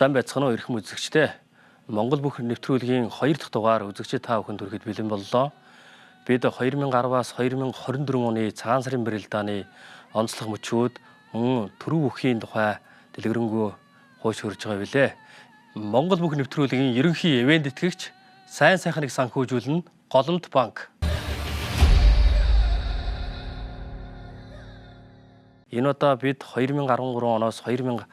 Сайн байцгаана уу эрхэм үзэгчдээ. Монгол бүх нэвтрүүлгийн 2 дахь дугаар үзэгчид та бүхэнд хүрэхэд бэлэн боллоо. Бид 2010-аас 2024 оны цагаан сарын барилдааны онцлог мөчүүд мөн төрөв бүхийн тухай дэлгэрэнгүй хууч хөрж байгаа билээ. Монгол бүх нэвтрүүлгийн ерөнхий ивээн тэтгэгч сайн сайхныг санхүүжүүлнэ Голомт банк. Энэ удаа бид 2013 оноос 2015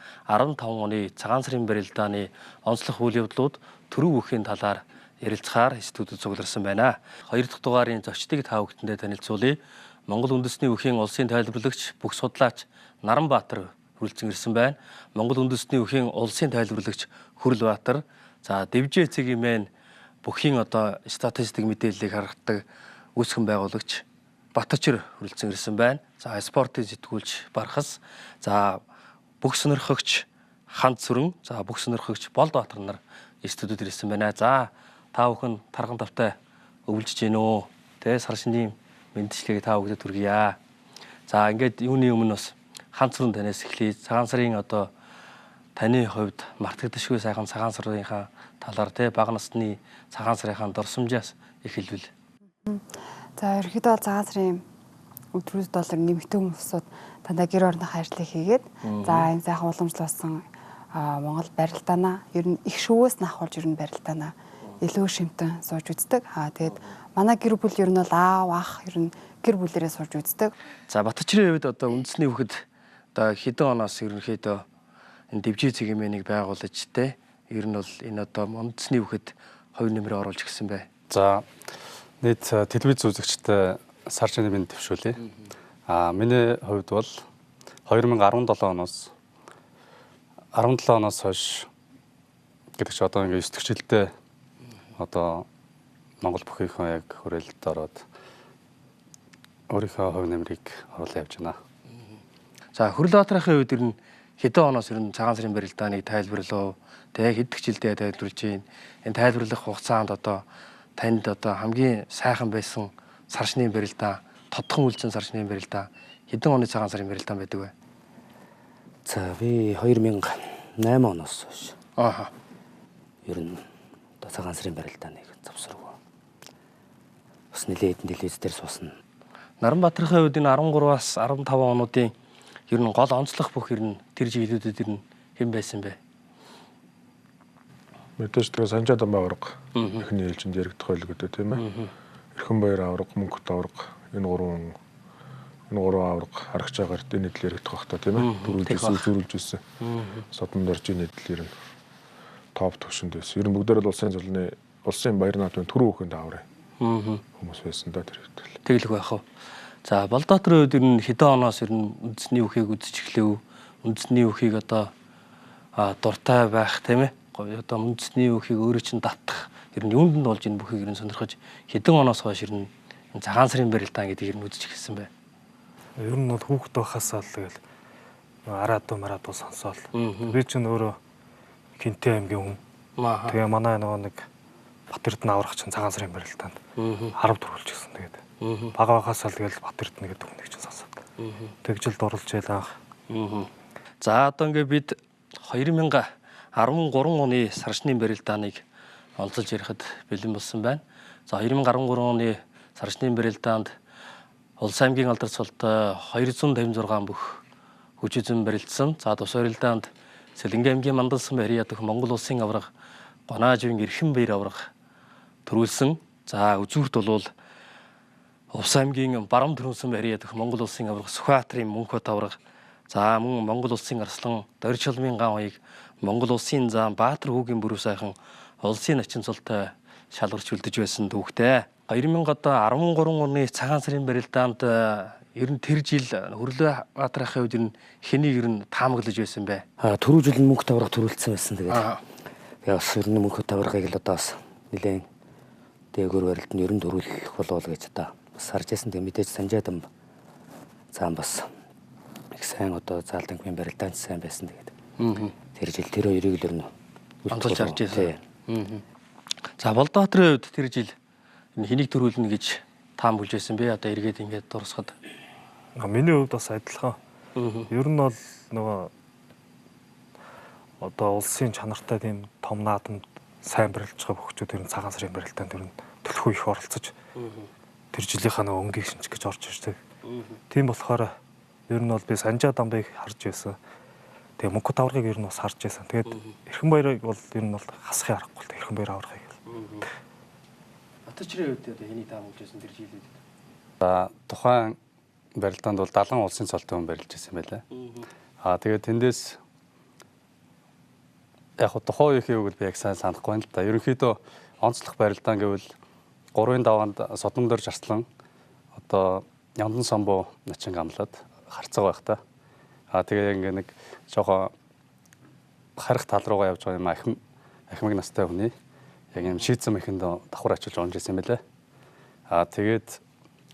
оны цагаан сарын барилдааны онцлог үйл явдлууд төрөв бүхийн талаар ярилцахаар студид цугларсан байна. 2 дахь дугаарын зочдыг та бүхэндээ танилцуулъя. Монгол үндэсний үхийн улсын тайлбарлагч, бүх судлаач Наранбаатар хүрэлцэн ирсэн байна. Монгол үндэсний үхийн улсын тайлбарлагч Хөрөлбаатар, за Дэвжээ цэгийн бүхийн одоо статистик мэдээллийг харгадаг үүсгэн байгуулагч Батчир хүрэлцэн ирсэн байна. За спортын сэтгүүлч Бархас, за бүх сонирхогч Ханд Сүрэн, за бүх сонирхогч Болдбаатар нар студид ирсэн байна. За та бүхэн тарган тавтай өвлжиж гин үү? Тэ сар шинийн мэндчлэгийг та бүхэнд хүргье. За ингээд юуны өмнө бас Ханд Сүрэн танаас эхлэе. Цагаан сарын одоо таны хувьд мартагдашгүй сайхан цагаан сарынхаа талаар тэ бага насны цагаан сарынхаа дурсамжаас эхэлвэл. За ерөнхийдөө бол цагаан сарын өдрүүд доллар нэмэгдэн хүмүүсүүд дандаа гэр орныхоо ажлыг хийгээд за энэ сайхан уламжлуулсан Монгол барилдаанаа ер нь их шөвөөс нь ахуулж ер нь барилдаанаа илүү шимтэн сууж үздэг. Аа тэгээд манай гэр бүл ер нь бол аав ах ер нь гэр бүлэрээ сууж үздэг. За Батчирийн хувьд одоо үндэсний үхэд одоо хэдэн оноос ерөнхийдөө энэ Дэвжээ цэгийн байгуулаж тэ ер нь бол энэ одоо үндэсний үхэд хувь нэмрээ оруулж гисэн бай. За нийт телевиз үзэгчтэй сар шинийн мэнд төвшүүлье. Аа миний хувьд бол 2017 оноос 17 оноос хойш гэдэг чи одоо ингээ 9 дэх жилдээ одоо Монгол бүхийнхээ яг хүрээлэлд ороод өөрийнхөө хувь нэмрийг оруулан явж байна. За Хөрөлбаатарын хувьд ер нь хэдэн оноос ер нь цагаан сарын барилдааныг тайлбарлав. Тэ хэдэх жилдээ тайлбарлаж байна. Энэ тайлбарлах хугацаанд одоо танд одоо хамгийн сайхан байсан сар шинийн барилдаа, тодхон үлдсэн сар шинийн барилдаа хэдэн оны цагаан сарын барилдаан байдаг вэ? За би 2008 оноос хойш. Ааха. Ер нь одоо цагаан сарын барилдааныг завсаргүй. Бас нэлээд хэдэн телевиз дээр суусан. Наранбаатарын хувьд энэ 13-аас 15 онуудын ер нь гол онцлог бүх ер нь тэр жилүүдэд ер нь хэн байсан бэ? Мэдээж тэгээ Санжаа Дамбаа авраг эхний ээлжинд яригдах байлгүй дээ, тийм ээ. Эрхэн баяр авраг, Мөнхөт авраг энэ гурван авраг харагч байгаарт энэ эдэл яригдах бах та, тийм ээ. Дөрвөлж зөрүүлж ирсэн. Содонд орж энэ эдэл ер нь топ түвшинд байсан. Ер нь бүгдээр л улсын зулны улсын баяр наадмын түрүү бүхэнд аврах хүмүүс байсан да тэр хэвтэл. Тэглэх байх уу. За Болдбаатарын хувьд ер нь хэдэн оноос ер нь үндэсний үхийг үзэж эхлэв? Үндэсний үхийг одоо дуртай байх, тийм ээ. Одоо үндэсний үхийг өөрөө чинь татах ер нь юунд нь болж энэ бүхийг ер нь сонирхож хэдэн оноос хойш ер нь цагаан сарын барилдаан гэдгийг ер нь үзэж эхэлсэн бэ? Ер нь бол хүүхэд байхасаа л тэгэл араадуу мараадуу сонсоол. Би чинь өөрөө Хинтээ аймгийн хүн. Тэгээ манай нөгөө нэг Бат Эрдэнэ аврах чинь цагаан сарын барилдаанд 10 төрүүлж гисэн. Тэгээд бага байхасаа л тэгэл Бат Эрдэнэ гэдэг хүнийг чинь сонсоод. Тэгжил дурлж байл анх. За одоо ингээ бид 2013 оны сар шинийн барилдааныг онцолж ярихад бэлэн болсон байна. За 2013 оны сар шинийн барилдаанд Улс аймгийн алдар цолтой 256 бүх хүч үзэн барилдсан. За тус барилдаанд Сэлэнгэ аймгийн Мандалсан баяр ядах Монгол улсын авраг Гонааживын эрхэн баяр авраг төрүүлсэн. За үзүүрт бол Увс аймгийн Баруун төрүүлсэн баяр ядах Монгол улсын авраг Сүхбаатарын Мөнхөт авраг. За мөн Монгол улсын арслан Доржхолмын ган хоёыг Монгол улсын заан Баатар хүүгийн бүрүү сайхан улсын начин цолтой шалгарч үлдэж байсан түүхтэй. 2013 оны цагаан сарын барилдаанд ер нь тэр жил Хөрөлбаатарын хувьд ер нь хэнийг ер нь таамаглаж байсан бэ? Түрүү жил нь Мөнхөт авраг төрүүлсэн байсан. Тэгээд тэгээ бас ер нь Мөнхөт аврагыг л одоо бас нэлээд дээгүүр барилд нь ер нь төрүүлэх болов гэж одоо бас харж байсан. Тэгээ мэдээж Санжаа Дам заан бас их сайн одоо заалдангийн барилдаан сайн байсан. Тэгээд тэр жил тэр хоёрыг л ер нь онцолж харж байсан. За Болдбаатарын хувьд тэр жил хэнийг төрүүлнэ гэж таамаглаж байсан бэ? Одоо эргээд ингээд дурсахад. Миний хувьд бас адилхан. Ер нь бол нөгөө Одоо улсын чанартай тийм том наадамд сайн барилж байгаа бөхчүүд ер нь цагаан сарын барилдаанд ер нь төлхөө их оролцож тэр жилийнхаа нөгөө өнгийг шинжих гэж орж ирдэг. Тийм болохоор ер нь бол би Санжаа дамбыг харж байсан. Тэгээ Мөнхөт аваргыг ер нь бас харж байсан. Тэгээд Эрхэн баярыг бол ер нь бол хасахын аргагүй л Эрхэн баяр аваргыг. Батчрын хувьд одоо хэнийг таамаглаж байсан тэр жилүүдэд? За тухайн барилдаанд бол 70 улсын цолтой хүн барилж байсан байлаа. Аа тэгээд тэндээс яг тухайн үеийн үг би яг сайн санахгүй байна л да. Ерөнхийдөө онцлох барилдаан гэвэл 3-ын даваанд Содомдор жарслан одоо Ямдан самбуу начин амлаад харцаг байх та. Аа тэгээ ингээ нэг жоохон харих тал руугаа явж байгаа юм ахмаг настай хүний яг юм шийдсэн мэхэнд давхар ачилж унж исэн юм байлээ. Аа тэгээд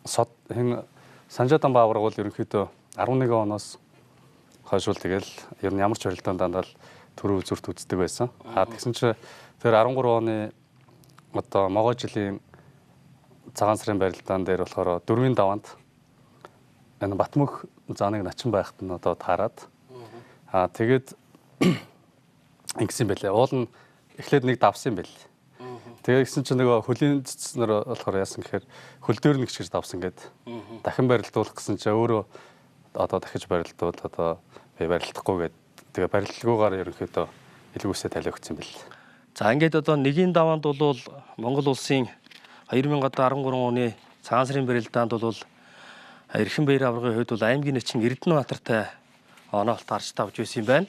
хэн Санжаадан баавраг бол ерөнхийдөө 11 оноос хойш бол тэгэл ер нь ямар ч барилдаанд дандаа л төрөө үзүүрт үздэг байсан. Аа тэгсэн чинь тэр 13 оны одоо могой жилийн цагаан сарын барилдаан дээр болохоор дөрвийн даваанд энэ Батмөх зааныг начин байхад нь одоо таарад. Аа тэгээд ингэсэн байлээ. Уул нь эхлээд нэг давсан юм байл. Тэгээ гисэн чинь нөгөө хөлийн цэцнэр болохоор яасан гэхээр хөл дээр нэг чигж давсан гэд. Дахин барилдуулах гэсэн чинь өөрөө одоо дахиж барилдуул одоо би барилдахгүй гэд. Тэгээ барилдалгүйгээр ерөнхийдөө илгүүсээ талиа өгсөн байл. За ингээд одоо нэгийн даваанд бол Монгол улсын 2013 оны цагаан сарын барилдаанд бол Эрхэн баяр аваргын хувьд бол аймгийн начин Эрдэнэбаатартай оноолт харж тавж байсан юм байна.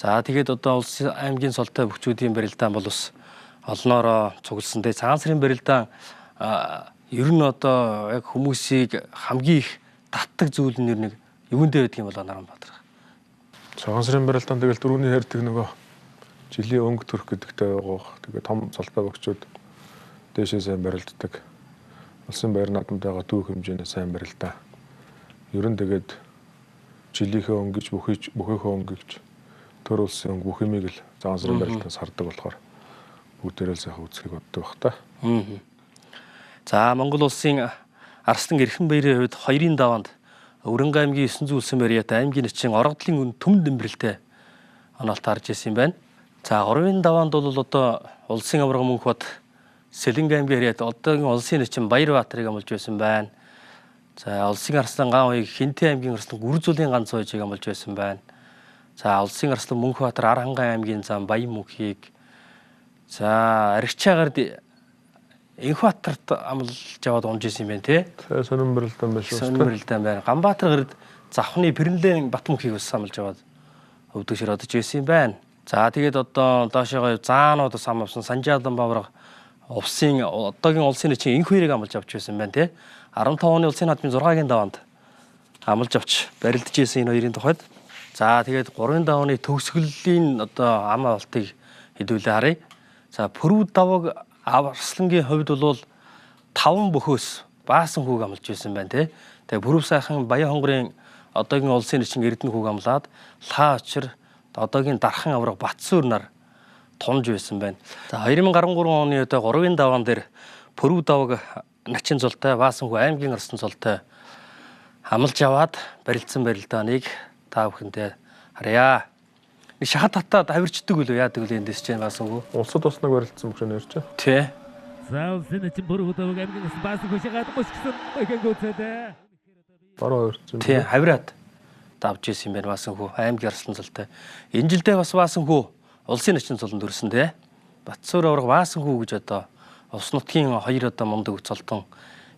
За тэгээд одоо улс аймгийн солтой бөхчүүдийн барилдаан бол бас олноороо цугласан. Тэгээ цагаан сарын барилдаан ер нь одоо яг хүмүүсийг хамгийн их татдаг зүйл нь ер нь юундээ байдаг юм бол Наранбаатар. Цагаан сарын барилдаан тэгэл дөрөвний ярьдаг нөгөө жилийн өнгө төрх гэдэгтэй байгаа. Тэгээ том солтой бөхчүүд дээшээ сайн барилддаг. Улсын баяр наадамтайгаа түүх хэмжээний сайн барилдаа. Ер нь тэгээд жилийнхээ өнгөж бүхийнхээ өнгөж төр улсын өнгө бүх юмыг л цагаан сарын барилдаанаас хардаг болохоор бүгдээрээ л сайхан үзхийг боддог бах та. За Монгол улсын Арслан Эрхэн баярын хувьд 2-ын даваанд Өрөнгө аймгийн 900 үлсэн барьяат аймгийн начин оргодлын түмэн дэмбэрэлтэй оноолт харж исэн юм байна. За 3-ын даваанд бол одоо улсын аварга Мөнхбат Сэлэнг аймгийн харьяат одоогийн улсын начин Баярбаатарыг амлаж байсан байна. За улсын арслан Ган хоёрыг Хинтээ аймгийн арслан Гүрзүүлийн ганц хоёрыг амлаж байсан байна. За улсын арслан Мөнхбаатар Архангай аймгийн зам Баян мөнхийг за Аригчаагард Инхбаатарт амлаж аваад унж исэн юм байна тий. Сонин барилдаан байна шүү. Сонин барилдаан байна. Ганбаатар гарад Завхны Пэрнлэн Батмөнхийг бас амлаж аваад өвдөг шир одож байсан юм байна. За тэгээд одоо доошоогоо заанууд бас ам авсан Санжаадан бавраг Увсын одоогийн улсын начин инх хоёрыг амлаж авч байсан байна тий. 15 оны улсын наадмын 6-гийн даваанд амлаж авч барилдаж исэн энэ хоёрын тухайд. За тэгээд 3-ын давааны төгсгөлийн одоо ам авалтыг хэдүүлээ харъя. За Пүрв даваг Арслангийн хувьд бол 5 бөхөөс баасан хүүг амлаж байсан байна тий. Тэгээд Пүрв сайхан Баян хонгорын одоогийн улсын начин Эрдэнэ хүүг амлаад Лаа очир одоогийн Дархан авраг Батсуур нар тунж байсан байна. За 2013 оны одоо 3-ын даваан дээр Пүрв даваг начин зултай баасан хүү аймгийн арслан зултай амлаж аваад барилдсан барилдааныг та бүхэндээ харъя. Нэг шахат татаад авирчдаг үлээ яадаг үлээ эндээс чинь баасан хүү. Улсад бас нэг барилдсан бүх юм ярьж байна. Тий. За улсын начин Пүрв даваг аймгийн арслан баасан хүү шахаад гүшгсэн гэнгүүцээ. Баруун авирчсан. Тий, авираад давж исэн юм байна баасан хүү аймгийн арслан зултай. Энэ жилдээ бас баасан хүү улсын начин зуланд өрсөн тий. Батсуур авраг баасан хүү гэж одоо улс нутгийн хоёр одоо мундаг цолтон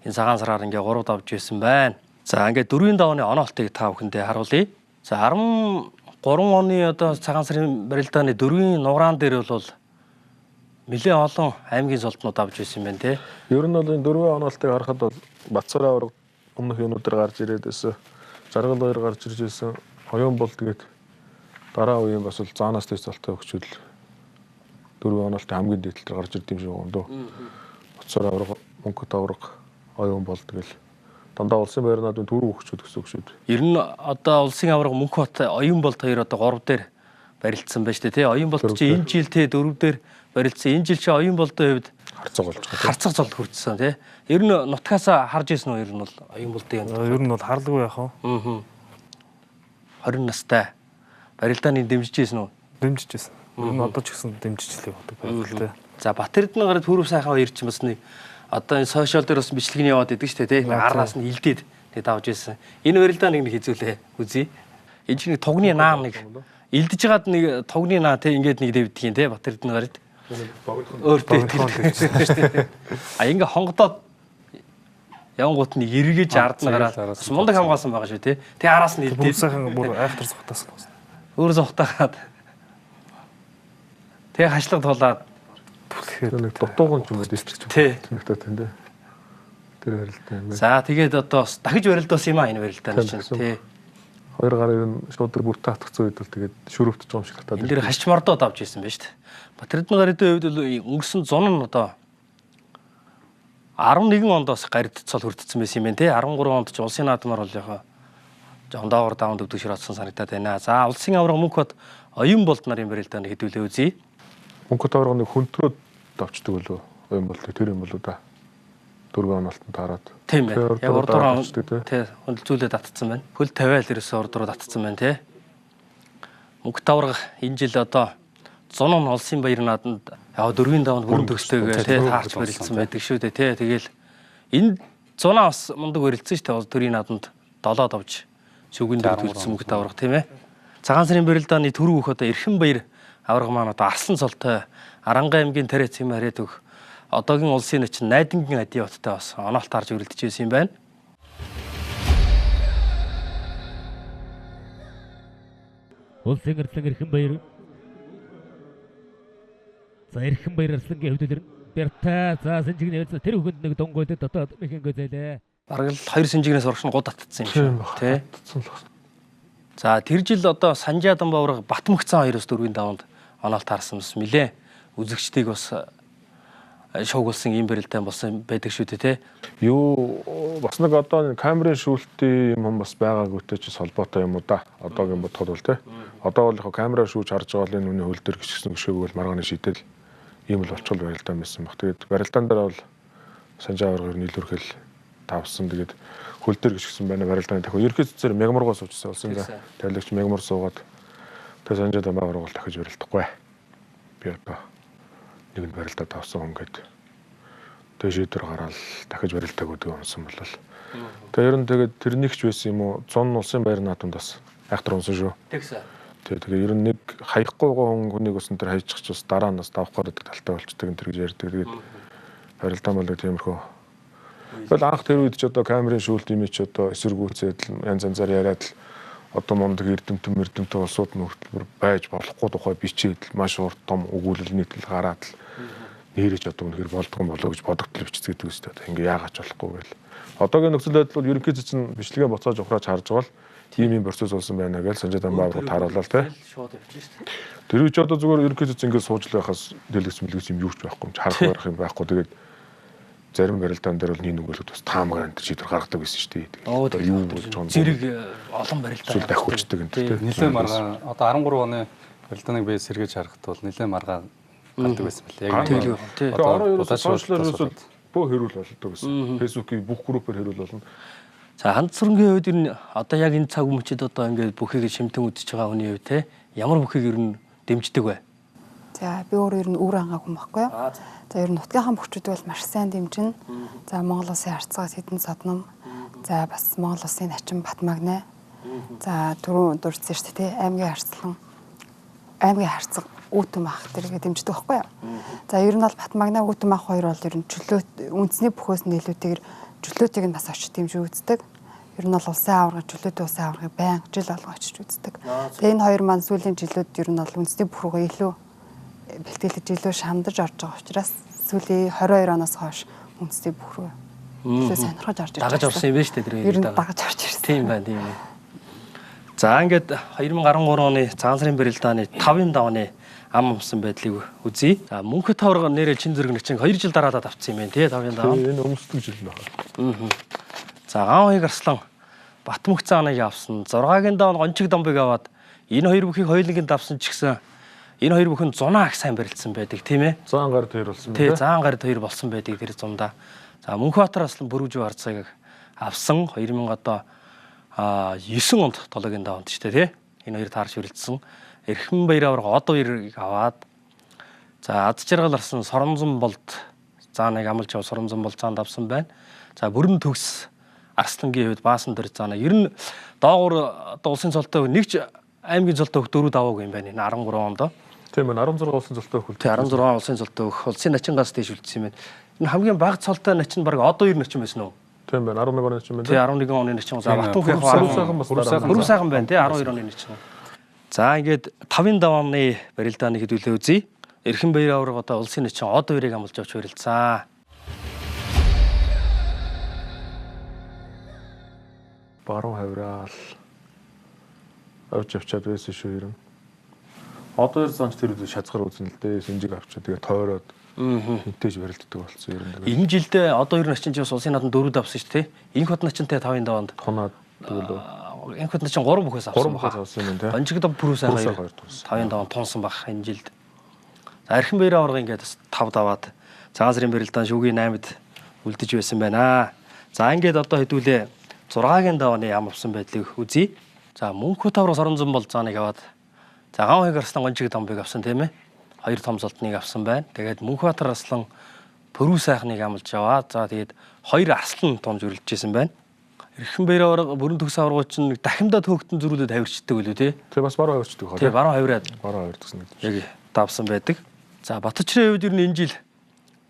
энэ цагаан сараар ингээ 3 давж исэн байна. За ингээ 4-ийн давааны оноолтыг та бүхэндээ харуулъя. За 13 оны одоо цагаан сарын барилдааны 4-ийн нураан дээр бол нэлээд олон аймгийн золтнууд авч исэн юм байна тий. Ер нь бол энэ 4-ийн оноолтыг харахад бол Батсуур авраг өмнөх юмнууд дээр гарч ирээд байсан. Жаргал хоёр гарч ирж байсан. Оюун бол тэгээд дараа үеийн бас л заанаас дэс золтой өгчүүл 4-ийн оноолтын хамгийн дээд тал дээр гарч ирд юм шиг байна дөө. Батсуур авраг, Мөнхөт авраг, Оюун бол тэгэл дандаа улсын баяр наадмын түрүү өгчүүд гэсэн үг шүү дээ. Ер нь одоо улсын авраг Мөнхбат, Оюун болд хоёр одоо 3 дээр барилдсан байна шүү дээ тий. Оюун болд чи энэ жил тий 4 дээр барилдсан. Энэ жил чи Оюун болдын хувьд Харцаг болж байгаа. харцаг золд хүртсэн тий. Ер нь нутгаасаа харж ирсэн үү ер нь бол Оюун болдын юм. Ер нь бол харлгүй яах вэ? 20 настай Барилдааныг дэмжиж байсан уу? Дэмжиж байсан. Ер нь одоо ч гэсэн дэмжиж л явдаг барилдаа. За Батэрдэн гараад Пүрв сайхан хоёр чинь бас нэг одоо энэ сошиал дээр бас бичлэгний яваад идэг шүү дээ, тий. Араас нь илдээд тэгээд авч ирсэн. Энэ барилдаа нэг хэзүүлээ үзье. Энэ чинь нэг тугны наа нэг илдэж хагаад нэг тугны наа тий ингээд нэг дэвдэх юм тий Батэрдэн гараад. Өөртөө тэр. А ингээ хонгодоод явангууд нь эргэж ард нь гараад бас мундаг хамгаалсан байгаа шүү тий. Тэгээ араас нь Пүрв илдээд сайхан бүр айхтар зугатаас нь. өөр зугатаагаад тэгээ хашлага тулаад Тэр нэг дутууган ч юм уу дийсчих. Тий. Тэнэгтэй тэндэ. Тэр барилдаа юм байна. За тэгээд одоо бас дахиж барилдуулсан юм а энэ барилдааны чинь тий. Хоёр гар ер нь шууд тэр бүртээ хатгцсан үед бол тэгээд шүрөвтөж байгаа юм шиг татаад. Энэ дээр хашч мордоод авч ирсэн байна шүү дээ. Батэрдэн гарын хувьд бол өнгөрсөн зун нь одоо 11 онд бас гарид цол хүртсэн байсан юм байна тий. 13 онд ч улсын наадмаар бол яхаа жоохон доогор даун дөвдөг шир одсон санагдаад байна. За улсын аварга Мөнхбат оюун болд нарын барилдааны хэдүүлээ үзье. Мөнхөт аварга нэг хөнтрөөд давчдаг үлээ. Оюун болд тэр юм болоо да. Дөрвөн онолтон таарад. Тийм байна. Яг урд дураа авчдаг тий. тий хөндлөзүүлээ татцсан байна. Хөл тавиал ерөөсөө урд руу татцсан байна тий. Мөнхөт аварга энэ жил одоо зун нь улсын баяр нааданд яг дөрвийн даванд бүрэн төгстэйгээ тий таарч барилцсан байдаг шүү дээ тий. Тэгэл энэ зунаа бас мундаг барилцсан шүү дээ. Төрийн нааданд долоод авч шүгэн дээр төлсөн Мөнхөт аварга тийм ээ. Цагаан сарын барилдааны түрүү бүх одоо Эрхэн баяр аварга маань одоо Арслан цолтой Аранга аймгийн тариац юм хараад өг одоогийн улсын начин Найдангийн адийн хоттой бас оноолт харж өрөлдөж байсан юм байна. Улсын Арслан Эрхэн баяр. За Эрхэн баяр Арслангийн хувьд л Бэрта за сэнжиг нэрсэн тэр хүнд нэг дунгуйлд дотоод мэхэнгээ зээлээ. Бараг л хоёр сэнжигнээс урагш нь гуд татцсан юм шиг тий. Татсан л байна. За тэр жил одоо Санжаа Дамбавраг Батмөгцөн хоёроос дөрвийн даванд оноолт харсан бас нилээ үзэгчдийг бас шуугуулсан ийм барилдаан болсон байдаг шүү дээ тий. Юу бас нэг одоо камерын шүүлтийн юм бас байгаагүйтэй ч холбоотой юм уу да. Одоогийн бодоход бол тий. Одоо бол яг камераар шүүж харж байгаа бол энэ хүний хөл дээр гიშгсэн гიშгээг бол маргааны шийдэл ийм л болчихвол барилдаан байсан баг. Тэгээд барилдаан дээр бол Санжаа аварга ер нь илүүрхэл тавсан. Тэгээд хөл дээр гიშгсэн байна барилдааны дахиад. Ерөнхий зэрэг мягмаргоо суужсэн улсын тавилагч мягмар суугаад тэгээд Санжаа дамбаа аварга бол дахиж барилдахгүй. Би одоо нэг нь барилдаа тавсан хүн гээд тэгээ шийдвэр гараал дахиж барилдааг гэдэг унсан болол. Тэгээ ер нь тэгээд тэрнийг ч байсан юм уу? Зун улсын баяр наадамд бас айхтар унсан шүү. Тэгсэн. Тэгээ ер нь нэг хаяхгүй хүн хүнийг бас энэ төр хайчих ч бас дараа нь бас давах гэдэг талтай болчдөг энэ төр гэж ярьдаг. Тэгээд барилдаан болог тиймэрхүү. Тэгэл анх тэр үед ч одоо камерын шүүлт юм чи одоо эсэргүүцээд л янз янзаар яриад л одоо мундаг эрдэмтэн мэрдэмтэн улсууд нь хүртэл бүр байж болохгүй тухай бичээд л маш урт том өгүүлэл нийтлэл гараад л нэрэж одоо үнэхээр болдгон болоо гэж бодогдол бичдэг үстэй. Одоо ингээ яагаад ч болохгүй гээл. Одоогийн нөхцөл байдал бол ерөнхий зүйн бичлэгээ буцааж ухрааж харж байгаа л тийм юм процесс болсон байна гэж Санжаа Дамбаа тааруулаа л тий. Шууд явчих шүү дээ. Тэр үеч одоо зүгээр ерөнхий зүйн ингээ сууж л байхаас дэлгэц мэлгэц юм юу ч байхгүй юм чи харах барах юм байхгүй. Тэгээд зарим барилдаан дээр бол нэг нөгөөлөд бас таамгаар энэ шийдвэр гаргадаг байсан шүү дээ. Оо Тэгээд одоо юу болж байгаа юм зэрэг олон барилдаа зүйл дахиулчдаг энэ төр тий. Нилээ маргаан одоо 13 оны барилдааныг би сэргээж харахад бол нилээ маргаан гардаг байсан мөлий. Яг Тэглүү, тий. Тэгээ орон ерөөсөө будаач сошиалор бас ерөөсөө бөө хэрүүл болдог гэсэн. Facebook-ийн бүх группээр хэрүүл болно. За ханд сүрэнгийн хувьд ер нь одоо яг энэ цаг мөчид одоо ингээд бүхийг шимтэн үзэж байгаа хүний хувьд те ямар бүхийг ер нь дэмждэг вэ? За би өөрөө ер нь үр ангааг хүн байхгүй юу? За ер нь нутгийнхаа бөхчүүдийг бол маш сайн дэмжинэ. За Монгол улсын харцгаас хэдэн содном. За бас Монгол улсын начин Батмагнай. За түрүүн дурдсан шүү дээ тий аймгийн харцлан аймгийн харцаг Үүдэн ах тэргээ дэмждэг байхгүй юу? За ер нь бол Батмагнай Үүдэн ах хоёр бол ер нь чөлөө үндэсний бүхөөс нь илүүтэйгэр чөлөөтэйг нь бас очиж дэмжиж үздэг. Ер нь бол улсын аварга чөлөөтэй улсын аваргыг байнга жил болгон очиж үздэг. Тэгээ энэ хоёр маань сүүлийн жилүүд ер нь бол үндэсний бүх рүүгээ илүү бэлтгэлж илүү шамдаж орж байгаа учраас сүүлийн 22 оноос хойш үндэсний бүх рүү илүү сонирхож орж ирж Дагаж орсон юм байна шүү дээ тэр Ер нь дагаа. дагаж орж ирсэн. Тийм байна, тийм байна. За ингээд 2013 оны цагаан сарын барилдааны 5-ын давны ам амсан байдлыг үзье. За Мөнхөт аварга нэрээ чин зэрэг начин 2 жил дараалал авцсан юм байна тий 5-ын даван. Тэгээ энэ өмсдөг жил байна. За Гаан хоёг Арслан Батмөгцөн аныг авсан. 6-гийн даван Гончиг домбыг аваад энэ хоёр бүхийг хоёулангийн давсан ч гэсэн энэ хоёр бүхэн зунаа их сайн барилцсан байдаг тийм ээ. Заан гар тэр болсон Тий, байна. заан гард хоёр болсон байдаг тэр зундаа. За Мөнхбаатар Аслан Бүрүүжүү харцааг авсан 2000 одоо 9 онд 7-гийн даванд ч тий. Энэ хоёр таарч хүрэлцсэн. Эрхэн Баяр аварга од хоёрыг аваад за ад жаргал арсан Соронзон болд зааныг амлж ав Соронзон болд заанд авсан байна. За бүрэн төгс Арслангийн хувьд баасан дөрж заана. Ер нь доогуур одоо улсын цолтой нэг ч аймгийн цолтой хөх дөрөв даваагүй юм байна энэ 13 онд. Тийм ээ 16 улсын цолтой хөх. Тийм 16 улсын цолтой хөх улсын начин газ дээш үлдсэн юм байна. Энэ хамгийн бага цолтой начин баг од хоёр начин байсан уу? Тийм байна 11 оны начин байна. Тийм 11 оны начин. За Батүх яг 10 сайхан байна тий 12 оны начин. За ингээд 5-ын давааны барилдааны хэдүүлээ үзье. Эрхэн Баяр аварга одоо улсын начин од хоёрыг амлаж авч барилцсан. Баруун хавраал авч явчаад байсан шүү ер нь. Одоо хоёр занч тэр үед шазгар үзэн л дээ сэнжиг авчаад тэгээ тойроод хинтээж барилддаг болсон ер нь. Энэ жилдээ одоо ер нь начин чинь улсын наадам дөрүүд авсан шүү дээ. Инх хот начинтай 5-ын даваанд тунаад тэгэл инх хот начин 3 бүхээс авсан. 3 бүхээс авсан юм байна тий. Гонжигдо пүрүү сайхан 5-ын даваанд тунсан баг энэ жилд. За Эрхэн Баяр аварга ингээд бас 5 даваад цагаан сарын барилдаан шүүгийн 8-д үлдэж байсан байна. За ингээд одоо хэдүүлээ 6-гийн давааны ям авсан байдлыг үзье. За Мөнхөт авраг Соронзон бол зааныг аваад за Ган хоёг арслан Гонжиг домбыг авсан тийм ээ. Хоёр том золтныг авсан байна. Тэгээд Мөнхбаатар арслан Пөрүү сайхныг амлаж аваад за тэгээд хоёр арслан тунж үрэлжсэн байна. Эрхэн Баяр аварга бүрэн төгс аваргууд чинь нэг дахимдаа төөгтөн зөрүүлээд авирчдаг үлээ тий. Тэг бас баруун авирчдаг хаа. Тий баруун авираад. Баруун авирдсан гэдэг. Яг давсан байдаг. За Батчрын хувьд ер нь энэ жил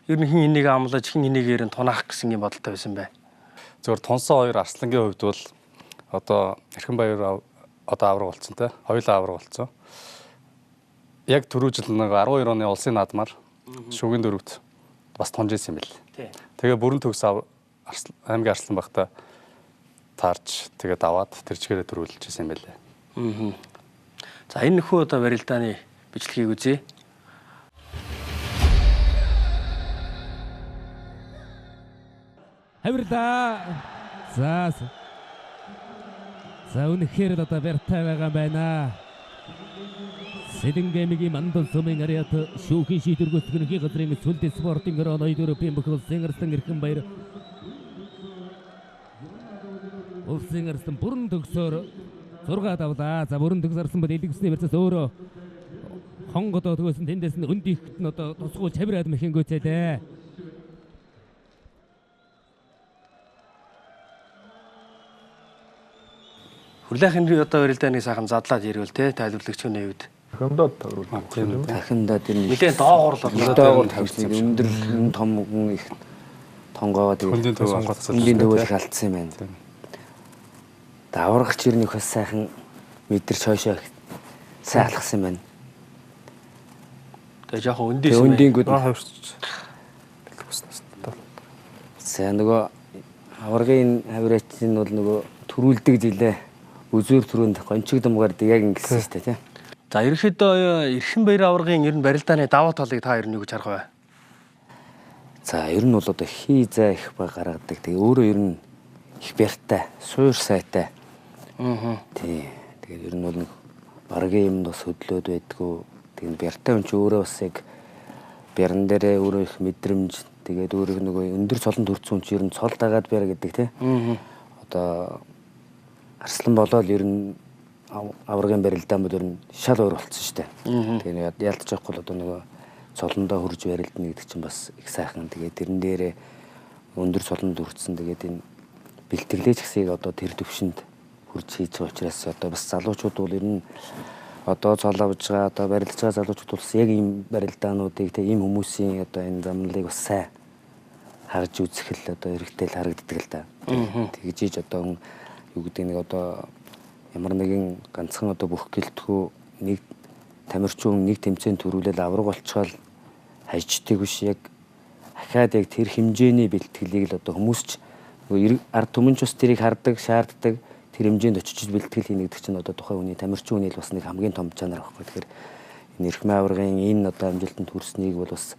ер нь хин энийг амлаж хин энийгээр нь тунаах гэсэн юм бодолтой байсан бай. Зөвхөн тунсан хоёр арслангийн хувьд бол одоо Эрхэн Баяр одоо авраг болсон те. Хоёулаа авраг болсон. Яг түрүү жил нэг 12 оны улсын наадмаар шүгэн дөрөвт бас тунж исэн юм бэл. Тэгээ бүрэн төгс аймгийн арслан багта таарч тэгээд аваад тэр чигээрээ төрүүлж исэн юм байлээ. За энэ нөхөө одоо барилдааны бичлэгийг үзье. Хавирлаа. За. За үнэхээр л одоо барьтай байгаа юм байна. Сэдэн гэмигийн мандал сумын ариат шүүхийн шийдвэр гүйцэтгэх газрын сүлд спортын гөрөө 2 4 бүх улсын арслан Эрхэн Баяр улсын арслан бүрэн төгсөөр 6 давлаа. За бүрэн төгс арслан бол элэгсний барьцаас өөрөө хонгодоо төгөөсөн тэндээс нь өндийхт нь одоо тусгуулж хавираад мэхэн гүйцээлээ. Хүлээхэн одоо барилдааны сайхан задлаад ирвэл те тайлбарлагчны хувьд. Дахимдаа тавируулдаг. Дахимдаа тэр нэлээд доогуур л боллоо. Доогуур тавьсан. Өндөр том хүн их тонгоогоо тэгээд хөндийн төв алдсан. Хөндийн төв их алдсан юм байна. Даврагч ер нь их бас сайхан мэдэрч хойшоо сайн алхсан юм байна. Тэгээ жоохон өндийсэн. Өндингүүд хавирч. Бэлгүүснээс. За нөгөө аваргын хавираач нь бол нөгөө төрүүлдэг жилээ үзүүр түрүүнд гончиг думгаар яг ингэсэн шүү дээ тий. За ерөнхийдөө Эрхэн Баяр аваргын ер нь барилдааны даваа талыг та ер нь юу гэж харах вэ? За ер нь бол одоо хий зай их баг гаргадаг. Тэгээ өөрөө ер нь их бяртай, суур сайтай. Тий. Тэгээд ер нь бол нэг баргийн юмд бас хөдлөөд байдгүй. Тэгээд бяртай хүн чи өөрөө бас яг бяран дээрээ өөрөө их мэдрэмж тэгээд өөрөө нөгөө өндөр цолонд хүрсэн хүн чи ер нь цол дагаад бяр гэдэг тий. Одоо арслан болоод ер нь аваргын барилдаан бол ер нь шал өөр болцсон шүү дээ. Тэгээд ялдчих байхгүй л одоо нөгөө цолондоо хурж барилдана гэдэг чинь бас их сайхан. Тэгээд тэрэн дээрээ өндөр цолонд хүрсэн. Тэгээд энэ бэлтгэлээ ч гэсийг одоо тэр төвшөнд хурж хийж байгаа учраас одоо бас залуучууд бол ер нь одоо цол авж байгаа одоо барилдаж байгаа залуучууд бас яг ийм барилдаануудыг тэг ийм хүмүүсийн одоо энэ замналыг бас сайн харж үзэх л одоо хэрэгтэй л харагддаг л да. Тэгж ийж одоо юу гэдэг нэг одоо ямар нэгэн ганцхан одоо бүх гэлтгүү нэг тамирчин нэг тэмцээн төрүүлэл авраг болчхол хайждаг биш яг ахаад яг тэр хэмжээний бэлтгэлийг л одоо хүмүүс ч нөгөө ард түмэн ч бас тэрийг хардаг, шаарддаг тэр хэмжээнд очиж бэлтгэл хийнэ гэдэг чинь одоо тухайн хүний тамирчин хүний л бас нэг хамгийн том чанар байхгүй. Тэгэхээр энэ эрхмэн аваргын энэ одоо амжилтанд хүрснийг бол бас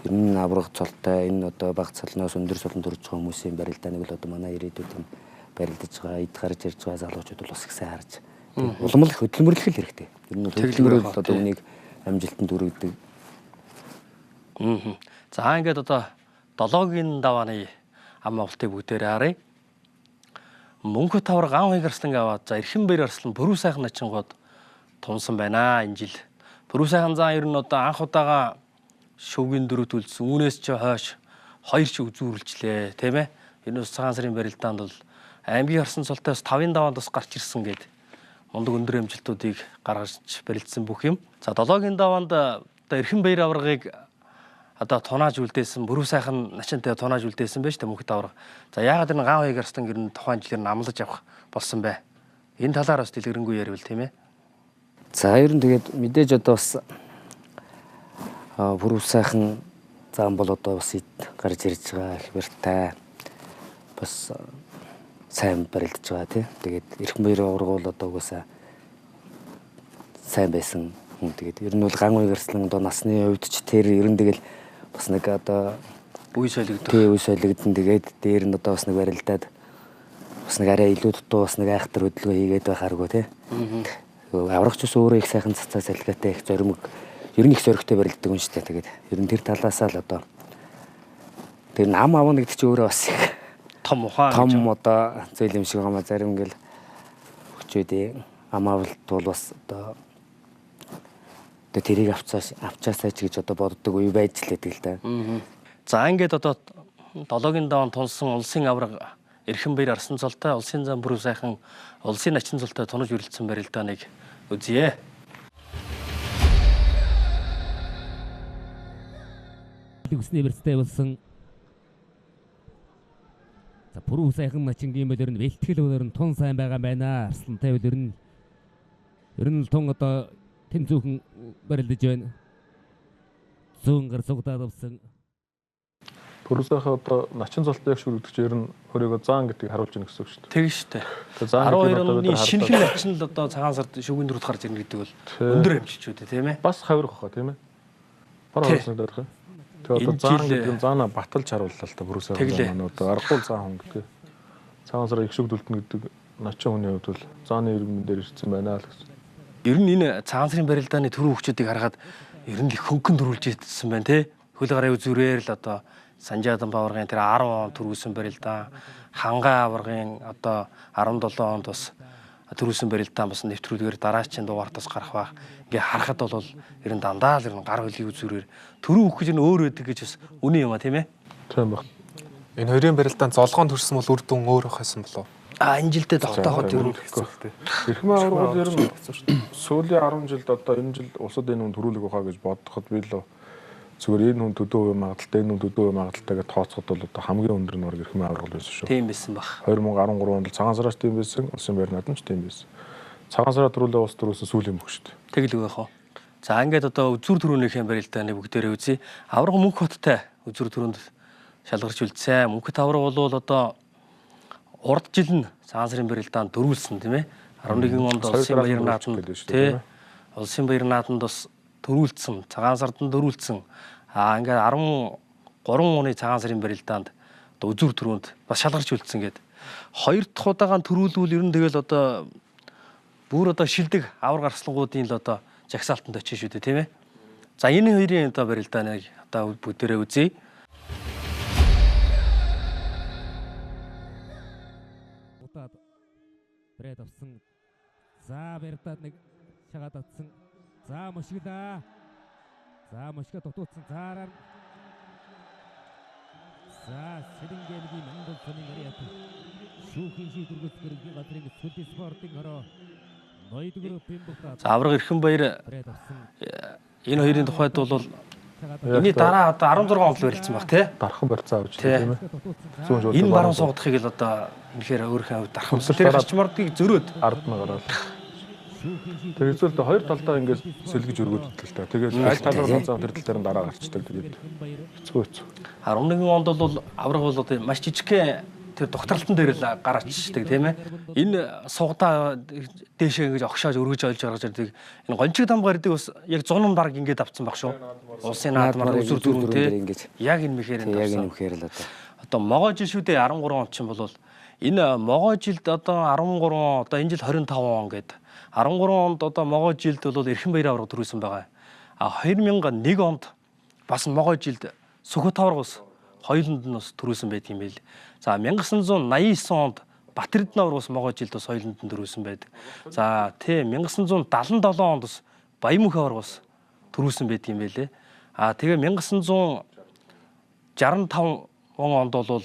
ер нь авраг цолтой энэ одоо баг цолноос өндөр цолонд хүрж байгаа хүмүүсийн барилдааныг л одоо манай ирээдүйд энэ барилдаж байгаа, эд гарч ирж байгаа залуучууд бол бас их сайн харж улам л хөдөлмөрлөх л хэрэгтэй. Ер нь бол хөдөлмөрлөл одоо үнийг амжилтанд хүргэдэг. За ингээд одоо 7-гийн давааны ам авалтыг бүгдээрээ харъя. Мөнхөт тавар ган хоёг арслан аваад за Эрхэн Баяр арслан Пөрүү сайхан начингууд тунсан байна энэ жил. Пүрэв сайхан зан ер нь одоо анх удаага шөвгийн дөрөвт үлдсэн. Үүнээс ч хойш хоёр ч үзүүрлжлээ, тийм ээ. Энэ бас цагаан сарын барилдаанд бол аймгийн харсан цолтой бас 5-ын даваанд бас гарч ирсэн гээд мундаг өндөр амжилтуудыг гаргаж барилдсан бүх юм. За 7-гийн даваанд одоо Эрхэн баяр аваргыг одоо тунааж үлдээсэн, Бүрүү сайхан начинтай тунааж үлдээсэн байж та мөнхөд аварга. За яагаад энэ ган хоёг арслан гэр нь тухайн жилээр нь амлаж авах болсон бэ? Энэ талаар бас дэлгэрэнгүй ярил, тийм ээ. За ер нь тэгээд мэдээж одоо бас Бүрүү сайхан зам бол одоо бас гарч ирж байгаа их барьтай бас сайн барилдаж байгаа тий. Тэгээд Эрхэн баяр аварга бол одоо угаасаа сайн байсан хүн. Тэгээд ер нь бол ган уяг арслан одоо насны хувьд ч тэр ер нь тэгэл бас нэг одоо үе солигдох. Тий, үе солигдсон. Тэгээд дээр нь одоо бас нэг барилдаад бас нэг арай илүү дутуу бас нэг айхтар хөдөлгөөн хийгээд байхааргүй тий. Аврагч ус өөрөө их сайхан цацаа салхиатай их зоримог, ер нь их зоригтой барилддаг юм шүү дээ. Тэгээд ер нь тэр талаасаа л одоо тэр ам авна гэдэг чинь өөрөө бас их том ухаан том одоо зүйл юм шиг байгаа маа. Зарим ингээл хүчүүдийн ам авалт бол бас одоо тэрийг авчаасаа ч гэж одоо боддог үе байж л байдаг л да. За ингээд одоо 7-гийн даваанд тунсан улсын аварга Эрхэн баяр арсан цолтой, улсын зам Бүрүү сайхан улсын начин цолтой тунаж үрэлдсэн барилдааныг үзье. Үсний барьцтай болсон. За Бүрүү сайхан начингийн бөлөр нь бэлтгэл бөлөр нь тун сайн байгаа юм байна. Арслантай бөлөр нь ер нь тун одоо тэнцүүхэн барилдаж байна. Зүүн гар сугдаад авсан. Бүрүү сайхан одоо начин золтой яг шүргдэг чинь ер нь өөрийгөө заан гэдгийг харуулж байна гэсэн үг шүү дээ. Тэг шүү дээ. 12 оны шинэхэн начин л одоо цагаан сард шүгэн дөрөвт гарч ирнэ гэдэг бол өндөр амжилт шүү дээ, тийм ээ. Бас хавирах хаа, тийм ээ. Бараа хавирсан гэдэг юм. Тэгээ одоо заан гэдэг нь заанаа баталж харууллаа л та Бүрүү сайхан зан маань одоо аргагүй заан хүн гэдэг. Цагаан сараар их шүгдүүлтэн гэдэг начин хүний хувьд бол зааны иргэн дээр ирсэн байна л гэсэн. Ер нь энэ цагаан сарын барилдааны түрүү хүчүүдийг харахад ер нь их хөнгөн төрүүлж ирсэн байна, тий. Хөл гарын үзүүрээр л одоо Санжаадан баваргын тэр 10 он төрүүлсэн барилдаан, Хангай аваргын одоо 17 онд бас төрүүлсэн барилдаан бас нэвтрүүлгээр дараачийн дугаартаас гарах байх. Ингээ харахад бол ер нь дандаа л ер нь гар хөлийн үзүүрээр төрүү өгөх гэж нь өөр байдаг гэж бас үнэн юм а, тийм ээ. Тийм баг. Энэ хоёрын барилдаан золгоон төрсөн бол үр дүн өөр байх байсан болов уу? А энэ жилдээ тогтооход ер нь Эрхэм аварга бол ер нь сүүлийн 10 жилд одоо энэ жил улсад энэ хүн төрүүлэх байхаа гэж бодоход би л зүгээр энэ хүн төдөө хувийн магадaltaй, энэ хүн төдөө хувийн магадaltaй гэж тооцоход бол одоо хамгийн өндөр нь бараг Эрхэм аварга байсан шүү. Тийм байсан баг. 2013 онд цагаан сараас тийм байсан, улсын баяр наадам ч тийм байсан. Цагаан сараа төрүүлээ улс төрүүлсэн сүүлийн бүх шүү дээ. Тэгэл үг яах вэ? За ингээд одоо үзүүр түрүүнийхээ барилдааныг бүгдээрээ үзье. Аварга мөнх хоттой үзүүр түрүүнд шалгарч үлдсэн. Мөнхөт аварга бол одоо урд жил нь цагаан сарын барилдаанд дөрүүлсэн, тийм ээ. 11 онд улсын баяр наадамд тий. Улсын баяр наадамд бас төрүүлсэн, цагаан сард нь дөрүүлсэн. Аа ингээд 13 оны цагаан сарын барилдаанд одоо үзүүр түрүүнд бас шалгарч үлдсэн гээд. Хоёр дахь удаага төрүүлвэл ер нь тэгэл одоо бүр одоо шилдэг аварга арслангуудын л одоо жагсаалтанд очиж шүү дээ, тийм ээ. За энэ хоёрын одоо барилдааныг одоо бүгдээрээ үзье. Удаад брэд авсан. За барилдаад нэг шагаад атсан. За мөшгөлаа. За мөшгө дутууцсан. Заараар. За Сэлэнгээмгийн Монгол цонын ариат шүүхийн шийдвэр гүйцэтгэх газрын цөлний спортын хороо ноёдгөр бимбухта. За аварга Эрхэн баяр энэ хоёрын тухайд бол энэний дараа одоо 16 онд л барилцсан баг, тий. Дархан барьцаа авч тийм ээ. Энэ баруун суугдахыг л одоо үнэхээр өөрийнхөө хувьд дархан. Тэр хачмардыг зөрөөд ард нь гараад. Тэр хэвзэлтэй хоёр талдаа ингээд сэлгэж өргөд идэл та. Тэгээд аль талаар зам тэр тал дээр нь дараа гарчдаг. Тэгээд хэцүү хэцүү. 11 онд бол аварга бол одоо маш жижигхэн тэр дугтралтан дээр л гар ачдаг, тийм ээ. Энэ сугдаа дээшээ ингэж огшоож өргөж олж гаргаж ирдэг. Энэ гончиг дамгаар гэдэг бас яг 100 бараг ингэж авцсан баг шүү. Улсын наадмаар үзүр зүрх тий. Яг энэ мэхээр энэ яг энэ мэхээр л одоо. Одоо могоо жил шүү дээ 13 он чинь бол энэ могоо жилд одоо 13 одоо энэ жил 25 он гэдэг. 13 онд одоо могоо жилд бол Эрхэн баяр аварга төрүүлсэн байгаа. А 2001 онд бас могоо жилд Сүхбат аварга бас хоёуланд нь бас төрүүлсэн байдаг юм байл. За 1989 онд Батэрдэн аварга бас могой жилд бас хоёуланд нь төрүүлсэн байдаг. За тий 1977 онд бас Баян мөнх аварга бас төрүүлсэн байдаг юм байлээ. А тэгээ 1965 онд бол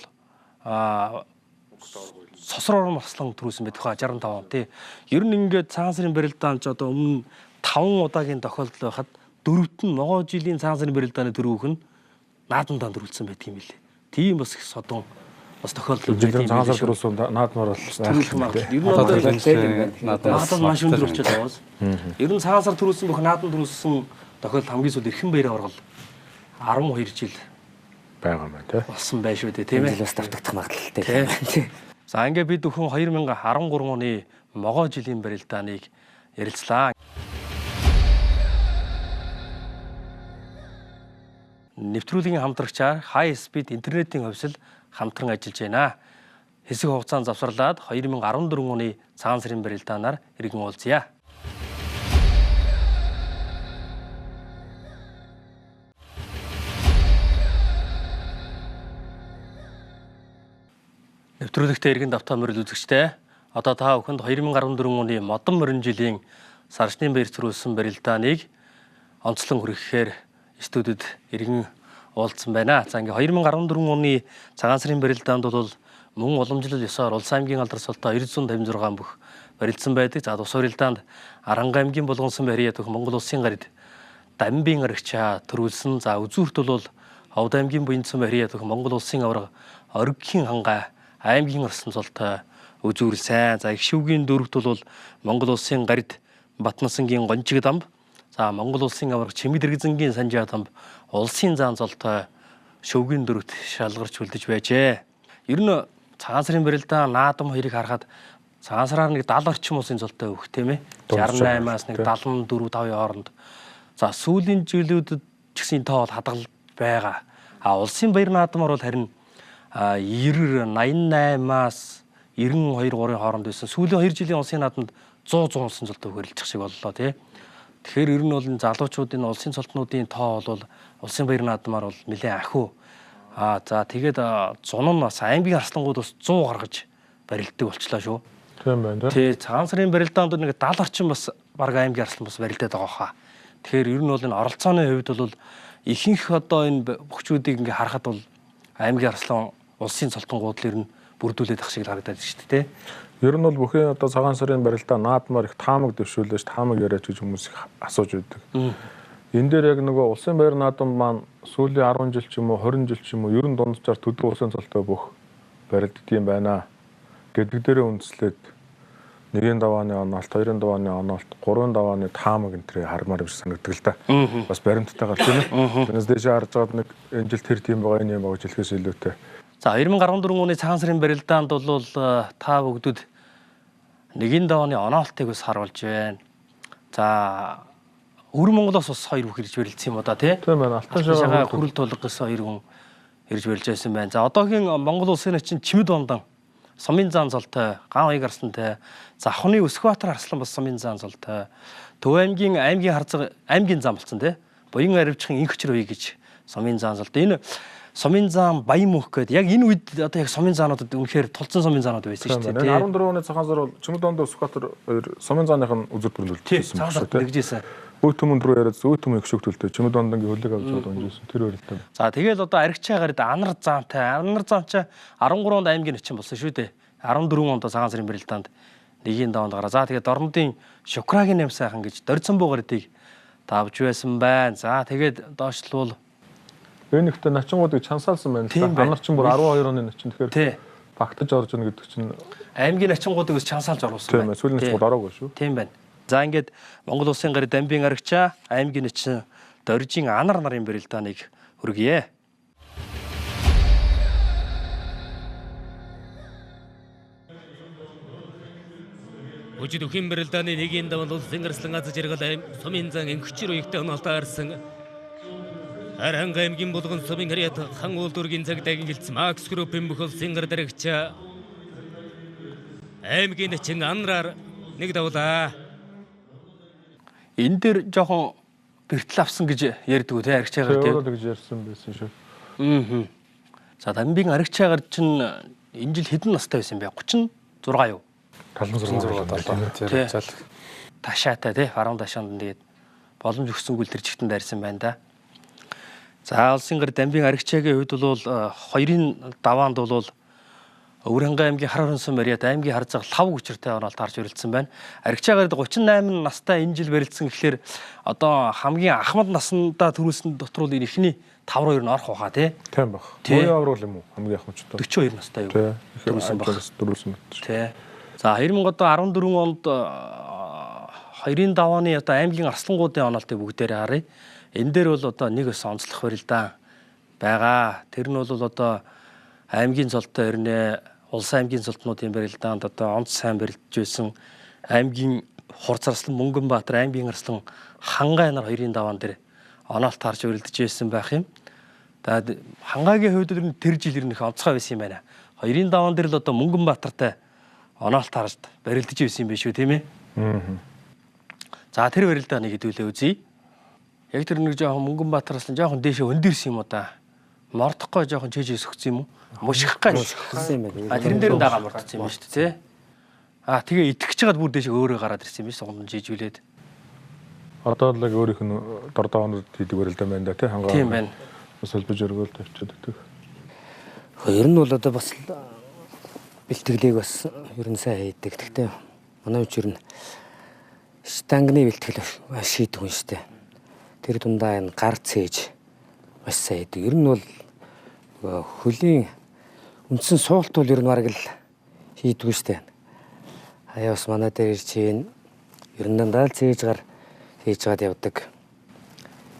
Сосрор урам арслан төрүүлсэн байдаг хаа 65 он тий. Ер нь ингээд цагаан сарын барилдаан ч одоо өмнө 5 удаагийн тохиолдол байхад дөрөвт нь могой жилийн цагаан сарын барилдааны төрүүх нь наадамдаа төрүүлсэн байдаг юм билээ. Тийм бас их содон бас тохиолдол Жилийн цагаан сар төрүүлсэн наадмаар бол төрүүлэх магадлал. Ер нь одоо наадам маш өндөр болчиход байгаа бас. Ер нь цагаан сар төрүүлсэн бүх наадам төрүүлсэн тохиолдол хамгийн сүүлд Эрхэн баяр аваргал 12 жил байгаа юм байна тий. Болсон байх шүү дээ тийм ээ. Жилээс давтагдах магадлалтай. За ингээд бид бүхэн 2013 оны могой жилийн барилдааныг ярилцлаа. Нэвтрүүлгийн хамтрагчаар High Speed интернетийн хувьсэл хамтран ажиллаж байна. Хэсэг хугацаанд завсарлаад 2014 оны цагаан сарын барилдаанаар иргэн уулзъя. Нэвтрүүлэгтээ иргэн давтаа морил үзэгчдээ. Одоо та бүхэнд 2014 оны модон морин жилийн саржны баяр төрүүлсэн барилдааныг онцлон хүргэхээр студид иргэн уулзсан байна. За ингээ 2014 оны цагаан сарын барилдаанд бол мөн уламжлал ёсоор Улс аймгийн алдар султаа 956 бүх барилдсан байдаг. За тус барилдаанд Аранга аймгийн Булгансан барьяа дэх Монгол улсын гарид Дамбын арагчаа төрүүлсэн. За үзүүрт бол Ховд аймгийн Буянцсан барьяа дэх Монгол улсын аварга Оргихийн хангай аймгийн орсон цолтой үзүүрлсэн. За их шивгийн дөрөвт бол Монгол улсын гарид Батнасангийн Гонжиг дамб. За Монгол улсын аварга Чимэг дэргэзэнгийн Санжаа дамб улсын заан цолтой шөвгийн дөрөвт шалгарч үлдэж байжээ. Ер нь цагаан сарын барилдаа наадам хоёрыг харахад цагаан сараар нэг 70 орчим улсын цолтой өгөх тийм ээ. 68-аас нэг 74 5-ын хооронд. За сүүлийн жилүүдэд ч гэсэн тоо бол хадгалж байгаа. А улсын баяр наадмаар бол харин 90 88-аас 92 3-ын хооронд байсан. Сүүлийн 2 жилийн улсын наадамд 100 100 улсын цолтой хөрөлдөх шиг боллоо тий. Тэгэхээр ер нь бол энэ залуучуудын улсын цолтнуудын тоо бол улсын баяр наадмаар бол нэлээд ахиу. Аа за тэгээд зун нь бас аймгийн арслангууд бас 100 гаргаж барилддаг болчлаа шүү. Тийм байна тий. Цагаан сарын барилдаанд нэг 70 орчим бас баг аймгийн арслан бас барилдаад байгаа хаа. Тэгэхээр ер нь бол энэ оролцооны хувьд бол ихэнх одоо энэ бөхчүүдийг ингээ харахад бол аймгийн арслан улсын цолтонгууд л ер нь бүрдүүлээд ах шиг л харагдаад шүү дээ. Ер нь бол бүхэн одоо цагаан сарын барилдаа наадмаар их таамаг дэвшүүлж таамаг яриач гэж хүмүүс их асууж байдаг. Энэ дээр яг нөгөө улсын баяр наадам маань сүүлийн 10 жил ч юм уу 20 жил ч юм уу ер нь дунджаар төдөө улсын цолтой бүх барилддаг юм байна гэдэг дээрээ үндэслээд нэгийн давааны оноолт, хоёрын давааны оноолт, гурван давааны таамаг энэ төрийг хармаар юм шиг санагддаг л да. Бас баримттайгаар тийм ээ. Тэрнээс дээшээ харж байгаад нэг энэ жил тэр тийм байгаа, энэ юм байгаа гэж хэлэхээс илүүтэй. За 2014 оны цагаан сарын барилдаанд бол та бүгдэд нэгэн давааны оноолтыг бас харуулж байна. За Өвөр Монголоос бас хоёр бүх ирж барилцсан юм уу да тий? Тийм байна. Алтан шагаа хүрэл тулга гэсэн хоёр хүн ирж барилж байсан байна. За одоогийн Монгол улсын начин Чимэд бондан сумын зан золтой, ган оёг арслантай, Завхны Өсгөбаатар арслан бас сумын зан золтой, Төв аймгийн аймгийн харцаг аймгийн зам болсон тий? Буян аривчхан инх хүчээр үе гэж сумын зан золтой. Энэ сумын зан Баян мөнх гээд яг энэ үед одоо яг сумын заануудад үнэхээр тулцсан сумын заанууд байсан шүү дээ. 14 оны цагаан сар бол Чимэд донд Өсгөбаатар хоёр сумын зааных нь үзүүр төрөлдсөн байна шүү дээ. Тэгжсэн. Үй түмэн рүү яриад үй түмэн их шүгтөлтэй Чимэд дондангийн хөлөг авч яваад унжсэн тэр барилдаа. За тэгэл одоо аригчаа гарид анар заантай. Анар заан чи 13 онд аймгийн начин болсон шүү дээ. 14 онд цагаан сарын барилдаанд нэгийн даванд гараа. За тэгээд Дормдын Шукрагийн нэм сайхан гэж Дорцомбоо гаридыг давж байсан байна. За тэгээд доошлуул энэ ихтэй начингуудыг чансаалсан байна л да. Анар чин бүр 12 оны начин тэгэхээр багтаж орж ийн гэдэг чинь аймгийн начингуудыг бас чансаалж оруулсан байна. Тийм байна. Сүүлийн начингууд ороогүй шүү. Тийм байна. За ингээд Монгол улсын гарид Дамбын арагчаа аймгийн начин Доржийн анар нарын барилдааныг хүргье. Өжид өхийн барилдааны нэгийн даванд улсын арслан аз жаргал аим сумын зан инхчир уягтай оноолтой харсан. Аранга аймгийн булган сумын харьяат хан уулдүргийн цагдаагийн гэлцсэн Макс группийн бүх улсын гар дарагчаа аймгийн начин анраар нэг давлаа. Энэ дээр жоохон бэртэл авсан гэж ярьдаг үү те аригчаагаар тийм гэж ярьсан байсан шүү. Аа. За Дамбын аригчаагаар чинь энэ жил хэдэн настай байсан бэ? 37 6 юу? 76 7 тэр зал ташаатай тий баруун ташаанд тэгээд боломж өгсөнгүүл тэр чигтэн дайрсан байна да. За улсын гар Дамбын Аригчаагийн хувьд бол хоёрын даваанд бол Өвөрхангай аймгийн Хар хоринсон бариад аймгийн хар заг лав хүчиртэй оноолт харж өрөлдсөн байна. Аригчаа гарад 38 настай энэ жил барилцсан гэхлээр одоо хамгийн ахмад наснда төрүүлсэн дотор бол эхний 5 руу ер нь орох байхаа тий. Тийм баг. Буян аврал юм уу? Хамгийн ахмадчтай. 42 настай юу? Төрүүлсэн баг. Төрүүлсэн. Тий. За 2014 онд хоёрын давааны одоо аймгийн арслангуудын оноолтыг бүгдээрээ харъя. Энэ дээр бол одоо нэг ус онцлох барилдаан байгаа. Тэр нь бол одоо аймгийн цолтой өрнө улс аймгийн цолтнуудын барилдаанд одоо онц сайн барилдж байсан аймгийн Хурц Арслан Мөнгөнбаатар аймгийн Арслан Хангай нар хоёрын даваан дээр оноолт харж барилдж байсан байх юм. За Хангайгийн хувьд ер нь тэр жил ер нь их онцгой байсан юм байна. Хоёрын даваан дээр л одоо Мөнгөнбаатартай оноолт харж барилдж байсан юм биш үү тийм ээ? За тэр барилдааныг хэдүүлээ үзье. Яг тэр нэг жоохон Мөнгөнбаатар Арслан жоохон дээшээ өндөрсөн юм уу да. Мордохгүй жоохон чэжээ сөхцөн юм уу? Мушгах гань. Мушгсан юм байна. А тэрэн дээр нь дагаа мордсон юм байна шүү дээ тий. А тэгээ итгэж чагаад бүр дээшээ өөрөө гараад ирсэн юм биш суганд жижүүлээд. Одоо л яг өөрийнх нь дордоонууд хийдэг барилдаан байна да тий хангаа. Тийм байна. Бас холбож өргөөл тавьчихад байдаг. Ер нь бол одоо бас бэлтгэлийг бас ер нь сайн хийдэг. Гэхдээ манай үуч ер нь штангны бэлтгэл маш хийдэг хүн шүү дээ. Тэр дундаа энэ гар цээж маш сайн хийдэг. Ер нь бол хөлийн үндсэн суулт бол ер нь бараг л хийдэггүй шүү дээ. Хаяа бас манай дээр чинь ер нь дандаа л цээж гар хийж гад явдаг.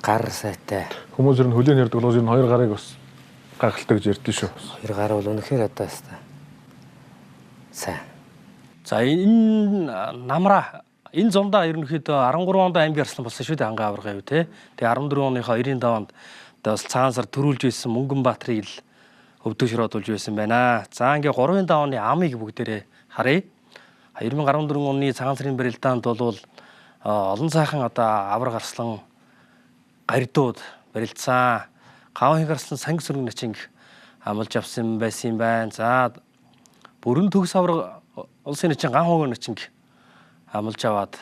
Гар сайтай. Хүмүүс ер нь хөлийн ярддаг бол ер нь хоёр гарыг бас гайхалтай гэж ярьдэн шүү. Хоёр гар бол үнэхээр одоо хэвээр сайн. За энэ намраа энэ зундаа ерөнхийдөө 13 онд аймгийн арслан болсон шүү дээ хангай аваргын хувь тий. Тэгээ 14 оныхоо 9 даваанд одоо бас цагаан сар төрүүлж байсан Мөнгөнбаатарыг л өвдөг шородулж байсан байна. За ингээ 3-ын давааны амыг бүгдээрээ харъя. 2014 оны цагаан сарын барилдаанд бол олон сайхан одоо аварга арслан гаридууд барилцсан. Гаван хиг арслан санг сөрөг начинг амлж авсан байсан юм байна. За бүрэн төгс аварга улсын начин ган хогоо начинг амлж аваад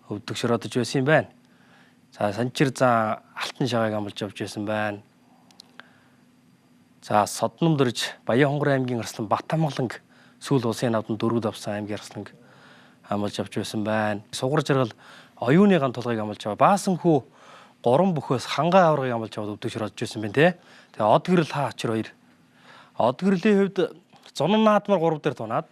өвдөг шородож байсан юм байна. За санчир зан алтан шагааг амлж авч байсан байна. За Содном дөрж Баян хонгор аймгийн арслан Батамгаланг сүүл улсын навдан дөрүүд авсан аймгийн арсланг амлж авч байсан байна. Сугар жаргал оюуны ган тулгыг амлж аваа. Баасан хүү гурван бөхөөс хангай аваргыг амлж аваад өвдөг шородож байсан байна те. Тэгээ од гэрэл хаа ачир хоёр. Од гэрлийн хувьд зунан наадмар 3 дээр тунаад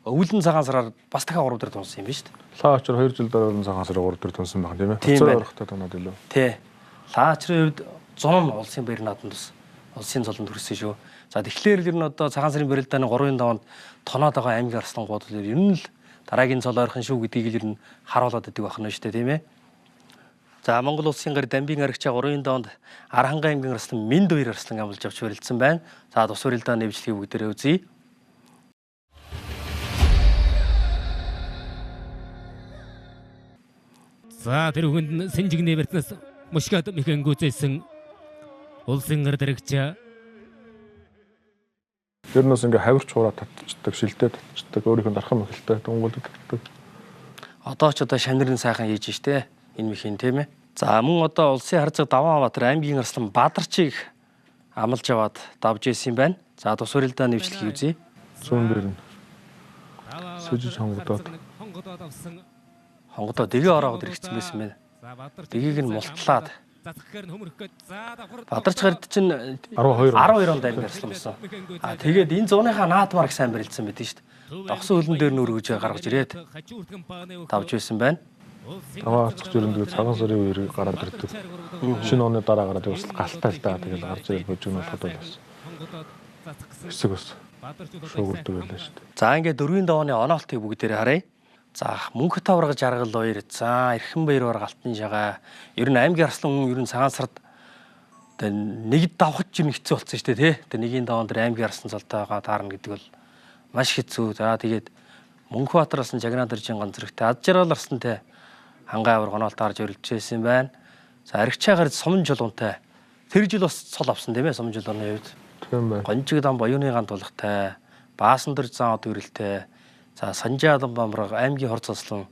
өвлөн цагаан сараар бас дахиад 3 дээр тунсан юм байна шүү дээ. Лаа очир 2 жил дараа нь цагаан сар 3 дээр тунсан байх тийм ээ. Тийм Цэцэр байна. орохтой тунаад илүү. Тий. Лаачрын хувьд зун улсын баяр наадамд бас улсын цолонд хүрсэн шүү. За тэгэхээр л ер нь одоо цагаан сарын барилдааны 3-ын даваанд тоноод байгаа аймгийн арслангууд бол ер нь л дараагийн цол ойрхон шүү гэдгийг л ер нь харуулад байдаг байх нь шүү дээ тийм ээ. За Монгол улсын гар Дамбын аригчаа 3-ын даваанд Архангай аймгийн арслан Минд хоёр арслан амлаж авч барилдсан байна. За тус барилдааны нэвчлэгийг бүгдээрээ үзье. За тэр хүнд нь сэнжигний барьцнаас мушгад мэхэн гүйцээсэн улсын гар дэрэгч Ер нь бас ингээ хавирч хураа татчихдаг, шилдэ татчихдаг, өөрийнх нь дархан мөхөлтэй дунгуул татдаг. Одоо ч одоо шамнэр нь сайхан хийж штэ. Энэ мэхийн тийм ээ. За мөн одоо улсын харцаг Даваанбаатар аймгийн арслан Бадарчийг амлаж аваад давж исэн юм байна. За тус барилдаа нэвчлэгийг үзье. Зүүн дээр нь Сүжиж хонгодоод. хонгодоод авсан. Хонгодоо дэгээ ороогод иргэцсэн байсан байна. Дэгийг нь мултлаад Зацхаар нь хөмөрөх гээд за давхар Бадарч гард чинь 12 12 онд аймгийн арслан болсон. А тэгээд энэ зууныхаа наадмаар их сайн барилцсан байдаг шүү дээ. Догсон хөлн дээр нь өргөж гаргаж ирээд давж байсан байна. Даваа ацх зүрэн дээр цагаан сарын үеэр гараад ирдэг. Шинэ оны дараа гараад бас галтай л да тэгэл гарч ирэл божигнуулахад бол бас хэсэг бас шуугирдаг байлаа шүү дээ. За ингээд дөрвийн давааны оноолтыг бүгдээрээ харъя. За мөнх тавраг жаргал хоёр, за эрхэн баяр бар галтан шагаа. Ер нь аймгийн арслан хүн ер нь цагаан сард одоо нэг давхад ч юм хэцүү болсон шүү дээ тий. Одоо нэгийн даваан дээр аймгийн арслан цолтойгоо таарна гэдэг бол маш хэцүү. За тэгээд Мөнхбаатар арслан Жагнаа дэржин ганц зэрэгтэй ад жаргал арслантай хангай авар гоноолт харж өрөлдөжсэн юм байна. За аригчаагаар суман чулуунтай тэр жил бас цол авсан тийм ээ суман чулууны хувьд. Тийм байна. Гонжиг дам боюуны ган тулгатай, Баасан дэр зан од өрөлтэй, За Санжаа Алан Бамбарга аймгийн хор цослон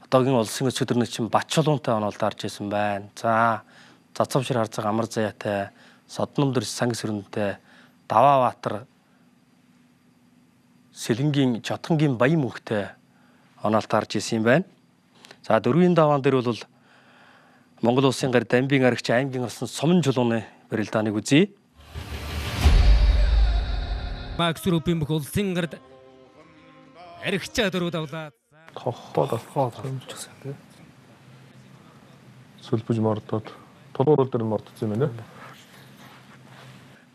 одоогийн улсын өчигдөр чинь Батчулуунтай оноол дарж исэн байна. За Цацавшир харцаг Амар Заяатай, Содномдөр Санг Сөрөнтэй, Даваабаатар Сэлэнгийн Жотхонгийн Баян мөнхтэй оноол дарж исэн юм байна. За дөрвийн даваан дээр бол Монгол улсын гар Дамбийн арагч аймгийн орсон Сомон чулууны барилдааныг үзье. Макс Рубин бүх улсын гард аригчаа дөрөв давлаа. Тоххоод алхаад тий. Сүлбэж мордоод тулгуур дээр мордсон юм байна.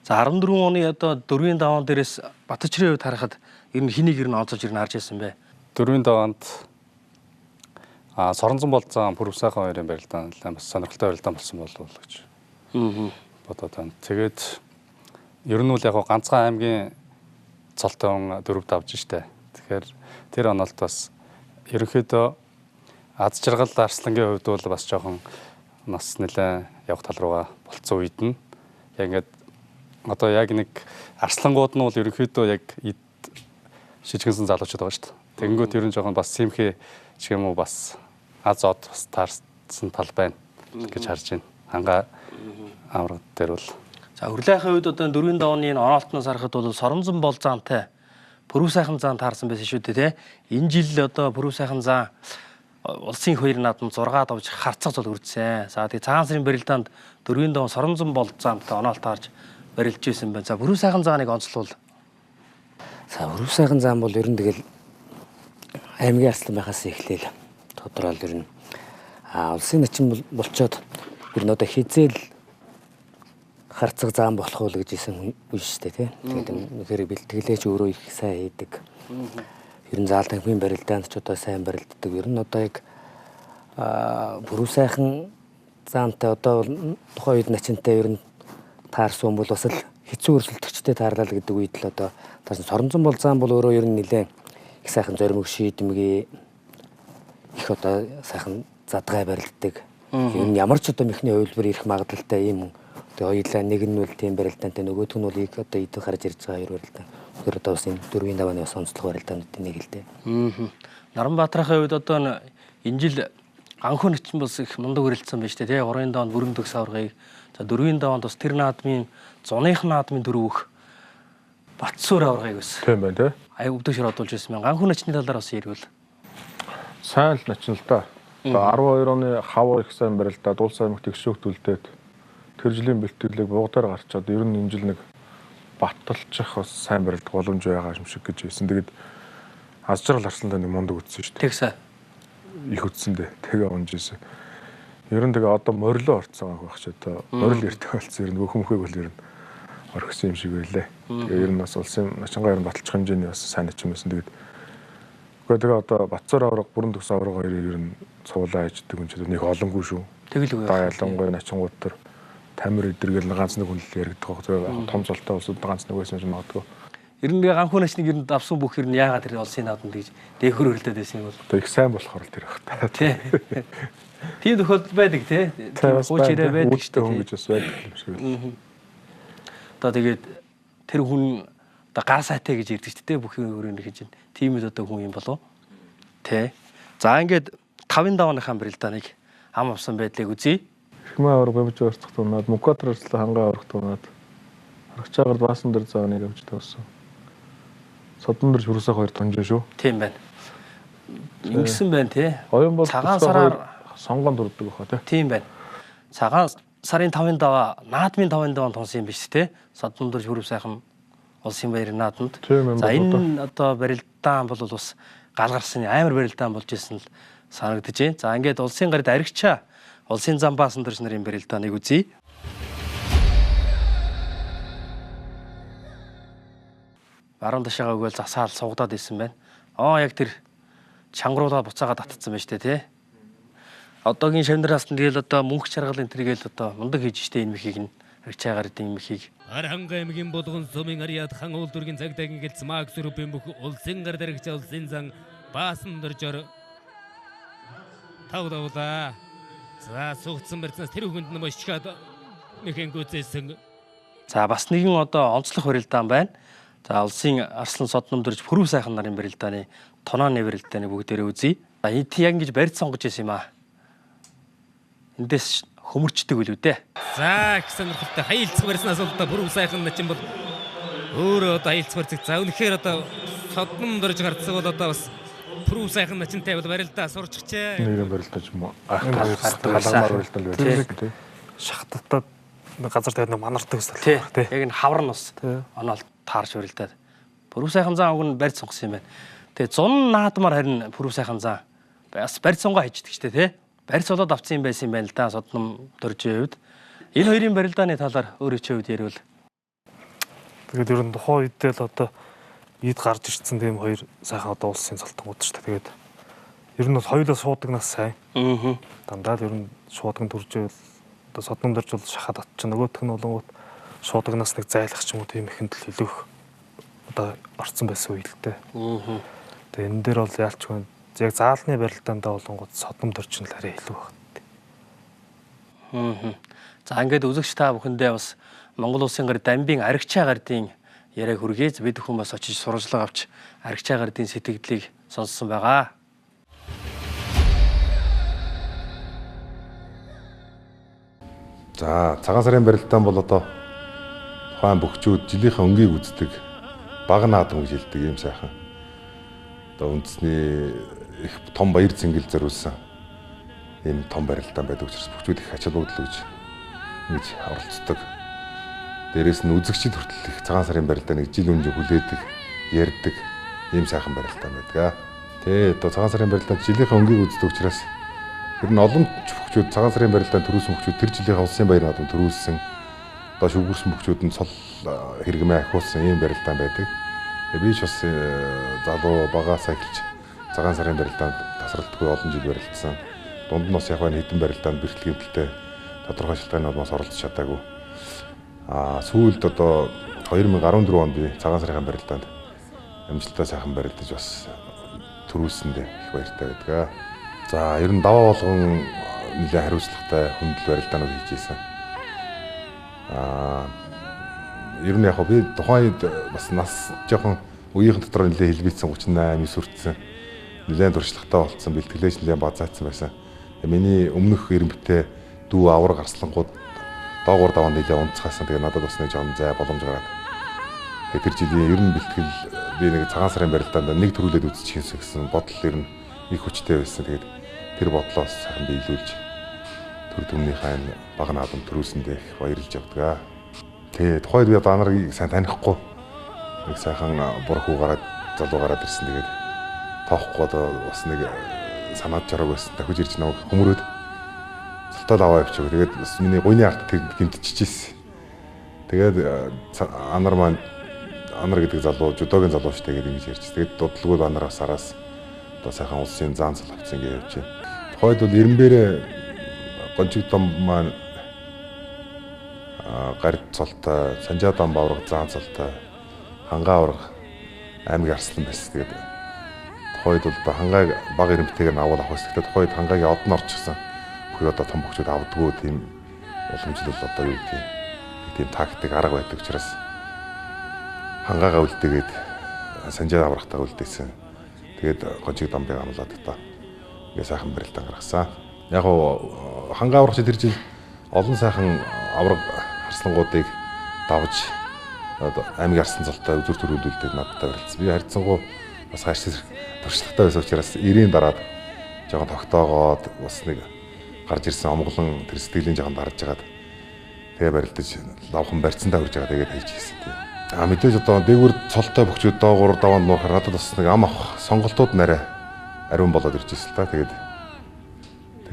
За 14 оны одоо дөрвийн даваан дээрээс Батчрын хувьд харахад ер нь хэнийг ер нь онцолж ер нь харж байсан бэ? Дөрвийн даваанд Соронзон болцсон Пүрэв сайхан хоёрын барилдаан бас сонирхолтой барилдаан болсон болов уу гэж бодоод байна. Тэгээд ер нь бол яг ганцхан аймгийн цолтой хүн дөрөв давж штэ. Тэгэхээр тэр онолт бас ерөнхийдөө аз жаргал Арслангийн хувьд бол бас жоохон нас нэлээ явах тал руугаа болцсон үед нь яг ингээд одоо яг нэг арслангууд нь бол ерөнхийдөө яг эд шижгэнсэн залуучууд байгаа шүү дээ. Тэгэнгүүт ер нь жоохон бас симхи ч юм уу бас аз од бас таарсан тал байна гэж харж байна. Хангаа авраг дээр бол за өрлөхийн үед одоо дөрвийн давны энэ оноолтноос харахад бол Соронзон болзаантай Пүрэв сайхан заан таарсан байсан шүү дээ, тэ. Энэ жил одоо Пүрэв сайхан заан улсын хоёр наадам 6 давж харцаг зол үрдсэн. За тэгээ цагаан сарын барилдаанд дөрвийн даван Соронзон болзаантай оноол таарж барилж исэн байна. За Пүрэв сайхан зааныг онцлуул. За Пүрэв сайхан заан бол ер нь тэгэл аймгийн арслан байхаас эхлээл тодорхойл ер нь улсын начин болчоод ер нь одоо хизээл харцаг заан болох уу гэж исэн үе шүү дээ, тий. Тэгээд үнэхээр бэлтгэлээч өөрөө их сайн хийдэг. Ер нь заал танхимын барилдаанд ч одоо сайн барилддаг. Ер нь одоо яг Пүрэв сайхан заантай одоо тухайн үед начинтай ер нь таарсан бол бас л хэцүү өрсөлдөгчтэй таарлаа л гэдэг үед л одоо таарсан. Соронзон бол заан бол өөрөө ер нь нэлээ их сайхан зоримог шийдэмгий их одоо сайхан задгай барилддаг. Ер нь ямар ч одоо мэхний хувилбар ирэх магадлалтай юм. Тэгээ хоёулаа нэг нь бол тийм барилдаантай, нөгөөх нь бол их одоо идэх гарч ирж байгаа хоёр барилдаан. Тэгэхээр одоо бас энэ дөрвийн давааны бас онцлог барилдаануудын нэг л дээ. Наранбаатарын хувьд одоо энэ жил ганхуу начин бас их мундаг барилцсан байж тээ, тий. 3-ын даваанд бүрэн төгс аваргыг, за 4-ийн даваанд бас тэр наадмын зуных наадмын дөрөв Батсуур аваргыг бас. Тийм байна, тий. Ай өвдөг шир одуулж байсан байна. Ганхуу начны талаар бас яривал. Сайн л начин л да. Одоо 12 оны хав их сайн барилдаад улс аймагт их шүүхт үлдээд тэр жилийн бэлтгэлийг буугаар гарчаад ер нь энэ жил нэг баталчих бас сайн барилдах боломж байгаа юм шиг гэж хэлсэн. Тэгээд аз жаргал Арслантай нэг мундаг үтсэн шүү дээ. Тэгсэн. Их үтсэн дээ. Тэгээ унж исэн. Ер нь тэгээ одоо морилоо орцсон байх ч одоо морил эртэг болсон. Ер нь бөхөмхөйг бол ер нь орхисон юм шиг байлээ. Тэгээ ер нь бас улсын начингаа ер нь баталчих хэмжээний бас сайн начин байсан. Тэгээд үгүй тэгээ одоо Батцуур авраг, бүрэн төгс авраг хоёрыг ер нь цуулаа иждэг юм чи нэг олонгүй шүү. Тэгэл үгүй. Одоо ялангуяа начингууд төр тамир эдэргээл ганц нэг хүн л яригдах байх. Тэгээ том золтой улсууд ганц нэг байсан юм магадгүй. Ер нь ганхуу начныг ер нь давсан бүх ер нь яагаад тэр улсын наадамд гэж дэхөр хөрөлдөд байсан юм бол. Одоо их сайн болохоор л тэр байх та. Тий. Тийм тохиолдол байдаг тий. Хууч ирээ байдаг шүү дээ хүн гэж бас байдаг юм шиг л. Одоо тэгээд тэр хүн одоо гар сайтай гэж ирдэг шүү дээ бүх юм өрөөнд хийж байна. Тийм л одоо хүн юм болов. Тий. За ингээд 5-ын давааныхаа барилдааныг ам авсан байдлыг үзье. Эрхмээ авраг бомж орцох тунаад Мукатар арслан хангаа аврах тунаад Аргачаагаар баасан дээр зааныг авч тавьсан. Содон дээр шүрсэх хоёр тунжээ шүү. Тийм байна. Ингэсэн байна тий. Оюун бол цагаан сараар сонгоон дурддаг баха тий. Тийм байна. Цагаан сарын 5-ын даваа наадмын 5-ын даваанд тунсан юм биш тий. Содон дээр шүрв сайхан улсын баярын наадамд. За энэ одоо барилдаан бол бас гал гарсан амар барилдаан болж исэн л санагдаж байна. За ингээд улсын гарид аригчаа улсын зам баасан турш нарын барилдааныг үзье. Баруун ташаага өгөөл засаал суугдаад исэн байна. Яг тэр чангруулаад буцаагаад татцсан байна шүү дээ, тий. Одоогийн шавнараас нь тэгэл одоо мөнх чаргал энэ төргээл одоо мундаг хийж штэ энэ мөхийг нь аригчаагаар энэ мөхийг. Арханга аймгийн булган сумын Ариад хан үйлдвэргийн цагдаагийн гэлц Макс Рубин бүх улсын гар дэрэгч улсын зан баасан дөржөр тав давлаа. За суугдсан барьцнаас тэр хүнд нь мөшчхад мэхэн гүйцээсэн. За бас нэгэн одоо онцлог барилдаан байна. За улсын Арслан Содном дөрж Пүрэв сайхан нарын барилдааны Тононы барилдааны бүгдээрээ үзье. За энэ яг ингэж барьц сонгож ирсэн юм аа. Эндээс хөмөрчдөг үлээ дээ. За их сонирхолтой хаялцах барьсан асуултаа Пүрэв сайхан начин бол өөрөө одоо хаялцах барьцаг. За үнэхээр одоо Содном дөрж гарцсан бол одоо бас Пүрэв сайхан начинтай бол барилдаа сурччихжээ. Нэрийн барилдаж юм уу? Халамар барилдал байдаг тий. Шахтатад газар тавиад манардаг гэсэн тий. Яг энэ хавар нь бас оноол таарч барилдаад. Пүрэв сайхан зан уг нь барьц сонгосон юм байна. Тэгээ зун наадмаар харин Пүрэв сайхан зан бас барьц сонгоо хийждэг ч тий. Барьц болоод авсан юм байсан юм байна л да Содном дөржийн хувьд. Энэ хоёрын барилдааны талаар өөрөө чи хувьд ярил. Тэгээд ер нь тухайн үедээ л одоо эд гарч ирсэн тийм хоёр сайхан одоо улсын цолтонгууд шүү дээ. Тэгээд ер нь бол хоёулаа суудаг нас сайн. Дандаа л ер нь шуудаг нь төржөөл одоо Содном дөрж бол шахаад атчих, нөгөөх нь болонгууд шуудаг нас нэг зайлах ч юм уу тийм ихэнд л илүү их одоо орцсон байсан үе л дээ. Тэгээд энэ дээр бол яалчгүй яг заалны барилдаандаа болонгууд Содном дөрж нь л арай илүү байх. За ингээд үзэгч та бүхэндээ бас Монгол улсын гар Дамбын Аригчаа гардын яриаг хүргээж бид бүхэн бас очиж сурвалжлага авч Аригчаа гардын сэтгэгдлийг сонссон байгаа. За цагаан сарын барилдаан бол одоо тухайн бөхчүүд жилийнхээ өнгийг үздэг баг наадам гэж хэлдэг юм сайхан. Одоо үндэсний их том баяр зингэл зориулсан ийм том барилдаан байдаг учраас бөхчүүд их ач холбогдол өгж ингэж оролцдог. Дээрээс нь үзэгчид хүртэл их цагаан сарын барилдааныг жил өнжиг хүлээдэг, ярьдаг ийм сайхан барилдаан байдаг. Тэ одоо цагаан сарын барилдаанд жилийнхээ өнгийг үздэг учраас ер нь олон бөхчүүд цагаан сарын барилдаанд төрүүлсэн бөхчүүд тэр жилийнхээ улсын баяр наадам төрүүлсэн, одоо шүгүрсэн бөхчүүд нь цол хэрэгмээ ахиулсан ийм барилдаан байдаг. Би ч бас залуу багаасаа эхэлж цагаан сарын барилдаанд тасралтгүй олон жил барилдсан. Дунд нь бас яг энэ хэдэн барилдаанд бэрхтэл гэмтэлтэй тодорхой шалтгааны улмаас оролцож чадаагүй. Сүүлд одоо 2014 онд би цагаан сарын барилдаанд амжилттай сайхан барилдаж бас төрүүлсэндээ их баяртай байдаг. За ер нь даваа болгон нэлээд хариуцлагатай хүндэл барилдаанууд хийж ийсэн. Ер нь яг би тухайн үед бас нас жоохон үеийнхэн дотор нэлээд хэлбийцсэн 38 9 хүртсэн. Нэлээд туршлагатай болцсон, бэлтгэлээч нэлээд базаацсан байсан. Миний өмнөх эрэмбэтэй дүү авраг арслангууд доогуур даваанд нэлээд унцгаасан. Тэгээ надад бас нэг жоохон зай боломж гараад. Тэгээ тэр жилийн ер нь бэлтгэл би нэг цагаан сарын барилдаанд нэг төрүүлээд үзчихсэн гэсэн бодол ер нь их хүчтэй байсан. Тэгээд тэр бодлоо бас сайхан биелүүлж төр түмнийхээ энэ баг наадам төрүүлсэндээ их баярлж явдаг. Тэ тухайд би одоо анарыг сайн танихгүй нэг сайхан бур хүү гараад залуу гараад ирсэн. Тэгээд тоохгүй одоо бас нэг санаад жараг байсан. Дахиж ирж намайг хөмрөөд цолтол аваа явчих. Тэгээд бас миний гуйны арт тэр гэмтчихсэн. Тэгээд анар маань анар гэдэг залуу жүдогийн залуу штэ гэдэг ингэж ярьж. Тэгээд дудалгүй анар бас араас одоо сайхан улсын заан цол авсан гэж явж байна. Тухайд бол Ирэмбэрээ Гонжиг дом маань гарид цолтой, Санжаа дам авраг заан цолтой, Хангаа авраг аймаг арслан байсан. Тэгээд тухайд бол одоо хангааг баг ирэмтэйгээр нь авал авах байсан. Тэгээд тухайд хангаагийн од нь орчихсон. Бүхий одоо том бөхчүүд авдггүй тийм уламжлал одоо юу гэдэг тийм тактик арга байдаг учраас хангаагаа үлдээгээд Санжаа аврагтаа үлдээсэн. Тэгээд Гонжиг дамбыг амлаад одоо ингээ сайхан барилдаан гаргасан. Яг гоо хангаа аврагч тэр жил олон сайхан авраг арслангуудыг давж аймаг арслан цолтой үзүр төрүүлүүлдэг надтай барилцсан. Би харьцангуй бас хаш туршлагатай байсан учраас 90-ийн дараад жоохон тогтоогоод бас нэг гарч ирсэн омглон тэр сэтгэлийн жоохон дарж хагаад тэгээ барилдаж лавхан барьцсантаа хүрж байгаа тэгээд хийж ирсэн тийм. Мэдээж одоо дээгүүр цолтой бөхчүүд доогуур даваанд нуурахаар надад бас нэг ам авах сонголтууд нарай ариун болоод ирж ирсэн л та. Тэгээд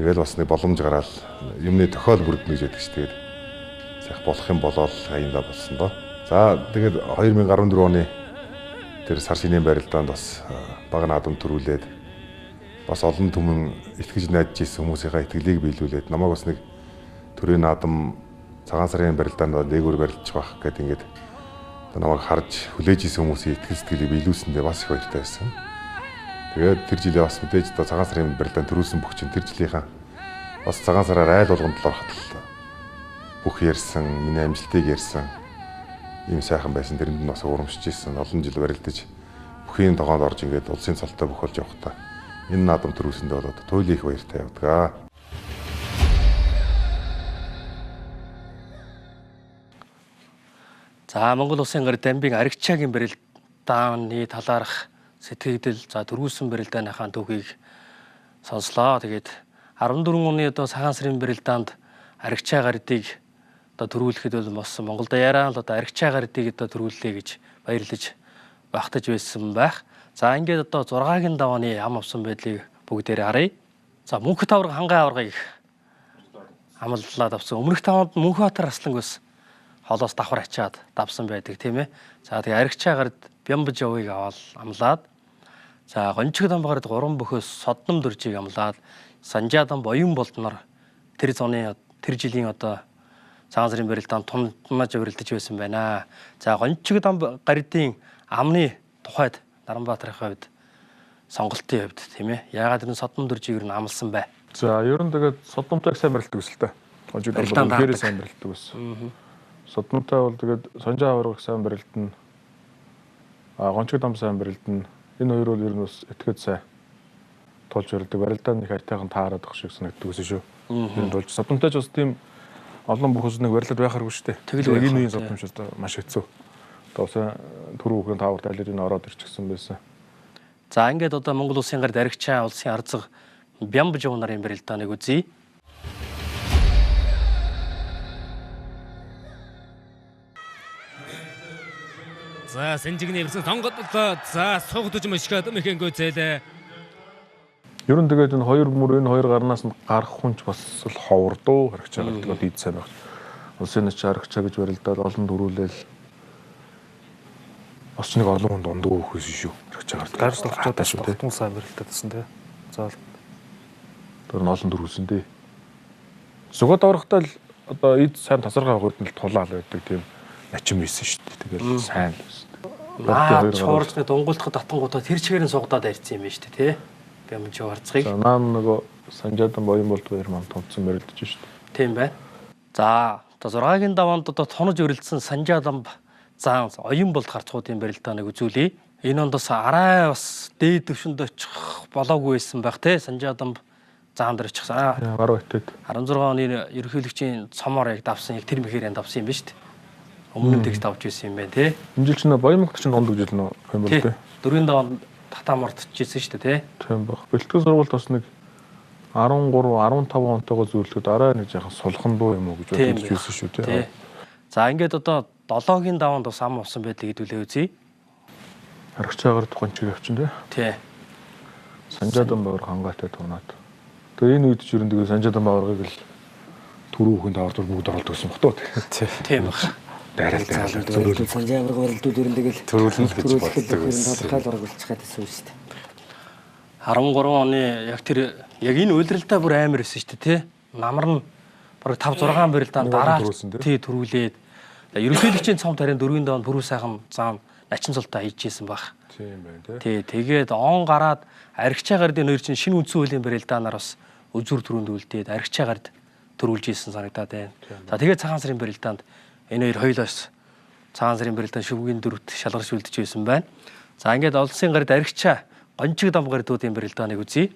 тэгэл бас нэг боломж гараал юмны тохиол бүрдэнэ гэж байдаг ч тэгээд сайх болох юм болоод аяндаа болсон доо. За тэгээд 2014 оны тэр сар шинийн барилдаанд бас баг наадам төрүүлээд бас олон түмэн итгэж найдаж ирсэн хүмүүсийнхаа итгэлийг биелүүлээд намайг бас нэг төрийн наадам цагаан сарын барилдаанд дээгүүр барилдчих байх гэдэг ингээд намайг харж хүлээж исэн хүмүүсийн итгэл сэтгэлийг биелүүлсэндээ бас их баяртай байсан. Тэгээд тэр жилээ бас мэдээж одоо цагаан сарын барилдаанд төрүүлсэн бүх чинь тэр жилийнхаа бас цагаан сараар айл болгонд л ороход л бүх ярьсан, миний амжилтыг ярьсан. Ийм сайхан байсан. Тэрэнд нь бас урамшиж ирсэн. Олон жил барилдаж бүхийн тогоонд орж ингээд улсын цолтой бүх болж явахдаа энэ наадам төрүүлсэндээ бол одоо туйлын их баяртай явдаг. За Монгол улсын гар дамбын Аригчаагийн барилдааны талаарх сэтгэгдэл за төрүүлсэн барилдааныхаа түүхийг сонслоо. Тэгээд 14 оны одоо цагаан сарын барилдаанд Аригчаа гардыг одоо төрүүлэхэд бол бас Монголд яраа л одоо Аригчаа гардыг одоо төрүүллээ гэж баярлаж багтаж байсан байх. За ингээд одоо 6-гийн давааны ам авсан байдлыг бүгдээрээ харъя. За Мөнх тавраг хангай аваргыг амлаад авсан. Өмнөх таванд Мөнхбаатар Арсланг бас холоос давхар ачаад давсан байдаг тийм ээ. За тэгээ Аригчаа гард Бямбжовыг аваад амлаад за Гончиг дамбгард 3 бөхөөс Содном дөржийг амлаад Санжаадан Боён болднор тэр зуны тэр жилийн одоо цагаан сарын барилдаанд тунмаж барилдаж байсан байна. За Гончиг дамб гардын амны тухайд Наранбаатарын хувьд сонголтын хувьд тийм ээ. Яагаад тэр Содном дөржийг ер нь амлсан бай? За ер нь тэгээд Содномтой сайн барилдаг гэсэн л та. Гончиг дамб үнэхээр сайн барилдаг гэсэн. Содномтой бол тэгээд Санжаа аваргыг сайн барилдана. А Гончиг дамб сайн барилдана. Энэ хоёр бол ер нь бас этгээд сайн тулж барилдаг. Барилдаа нэг хайтайхан таарад ах шиг санагддаг гэсэн шүү. Энэ тулж Содномтой ч бас тийм олон бүхс нэг барилдад байхааргүй шүү дээ. Тэгэл энэ үеийн содномч одоо маш хэцүү. Одоо сайн түрүү хүүхэн тааварт аль хэдийн ороод ирчихсэн байсан. За ингээд одоо Монгол улсын гар Даригчаа улсын арзаг Бямбжов нарын барилдааныг үзье. За Сэнжигний эвсэн сонгодлоо. За сугдаж мөшгөөд мэхэнгөө зээлээ. Ер нь тэгээд энэ хоёр мөр энэ хоёр гарнаас нь гарах хүн ч бас л ховордоо Аригчаа гэдэг бол ид сайн байх. Улсын нач Аригчаа гэж барилдаад олон төрүүлээл бас нэг олон хүн дундуу өгөхөөс шүү. Аригчаа гардаг. Гарч орчоод шүү дээ. Тун сайн барилдаад байсан тий. За тэр нь олон төрүүлсэн дээ. Зүгод орохдоо л одоо ид сайн тасархай авах үед нь л тулаал байдаг тийм начин байсан шүү дээ. Тэгэл сайн л байсан. Аа чуурчны дунгуулдахад татангуудаа тэр чигээр нь сугадаад арьсан юм байна шүү дээ тий. Бямжив арцгийг. За наан нөгөө Санжаадан Боён болд баяр мам томцсон барилдаж шүү дээ. Тийм байна. За одоо 6-гийн даваанд одоо тунаж өрөлдсөн Санжаадан заан Оюн болд гарцгуудын барилдааныг үзүүлье. Энэ онд бас арай бас дээд түвшинд очих болоогүй байсан байх тий. Санжаадан заан дээр очихсан. Гаруй итэд. 16 оны ерөнхийлөгчийн цомоор яг давсан яг тэр мэхээр давсан юм байна шүү дээ. Өмнө нь тэгж давж ирсэн юм байна тий. Энэ жил чинь Боён мөнгө чинь дунд жил нөө юм бол тий. Дөрвийн даваанд татаа мортчихсэн шүү дээ тий. Тийм баг. Бэлтгэл сургуульд бас нэг 13 15 онтойгоо зөвлөхөд арай нэг жаахан сулхан дуу юм уу гэж бодож ирсэн шүү тий. За ингээд одоо 7-гийн даваанд бас ам авсан байдлыг хэдүүлээ үзье. Аригчаагаар гончиг явчин тий. Тий. Санжаадан бавар хангаатай тунаад. Тэгээ энэ үед ч ер нь тэгээ Санжаадан баваргыг л түрүү хүүхэн тавар бүгд оролдог гэсэн бох тоо тий. Тийм баг. Дайрал дайрал Санжаа аварга барилдууд ер нь тэгэл төрүүлнэ л гэж боддог байсан. Тодорхой л бараг болчих гэсэн үг шүү дээ. 13 оны яг тэр яг энэ улиралдаа бүр амар байсан шүү дээ тий. Намар нь бараг 5 6 барилдаан дараа тий төрүүлээд ерөнхийлөгчийн цом тарийн дөрвийн даваанд бүрүү сайхан зам начин цолтой хийж исэн баг. Тийм байна тий. Тий тэгээд он гараад Аригчаа гардын хоёр чинь шинэ үндсэн хуулийн барилдаанаар бас үзүр түрүүнд үлдээд Аригчаа гард төрүүлж исэн санагдаад байна. За тэгээд цагаан сарын барилдаанд энэ хоёр хоёулаас цагаан сарын барилдаан шүвгийн дөрөвт шалгарч үлдэж байсан байна. За ингээд улсын гард Аригчаа Гончиг дам гардуудын барилдааныг үзье.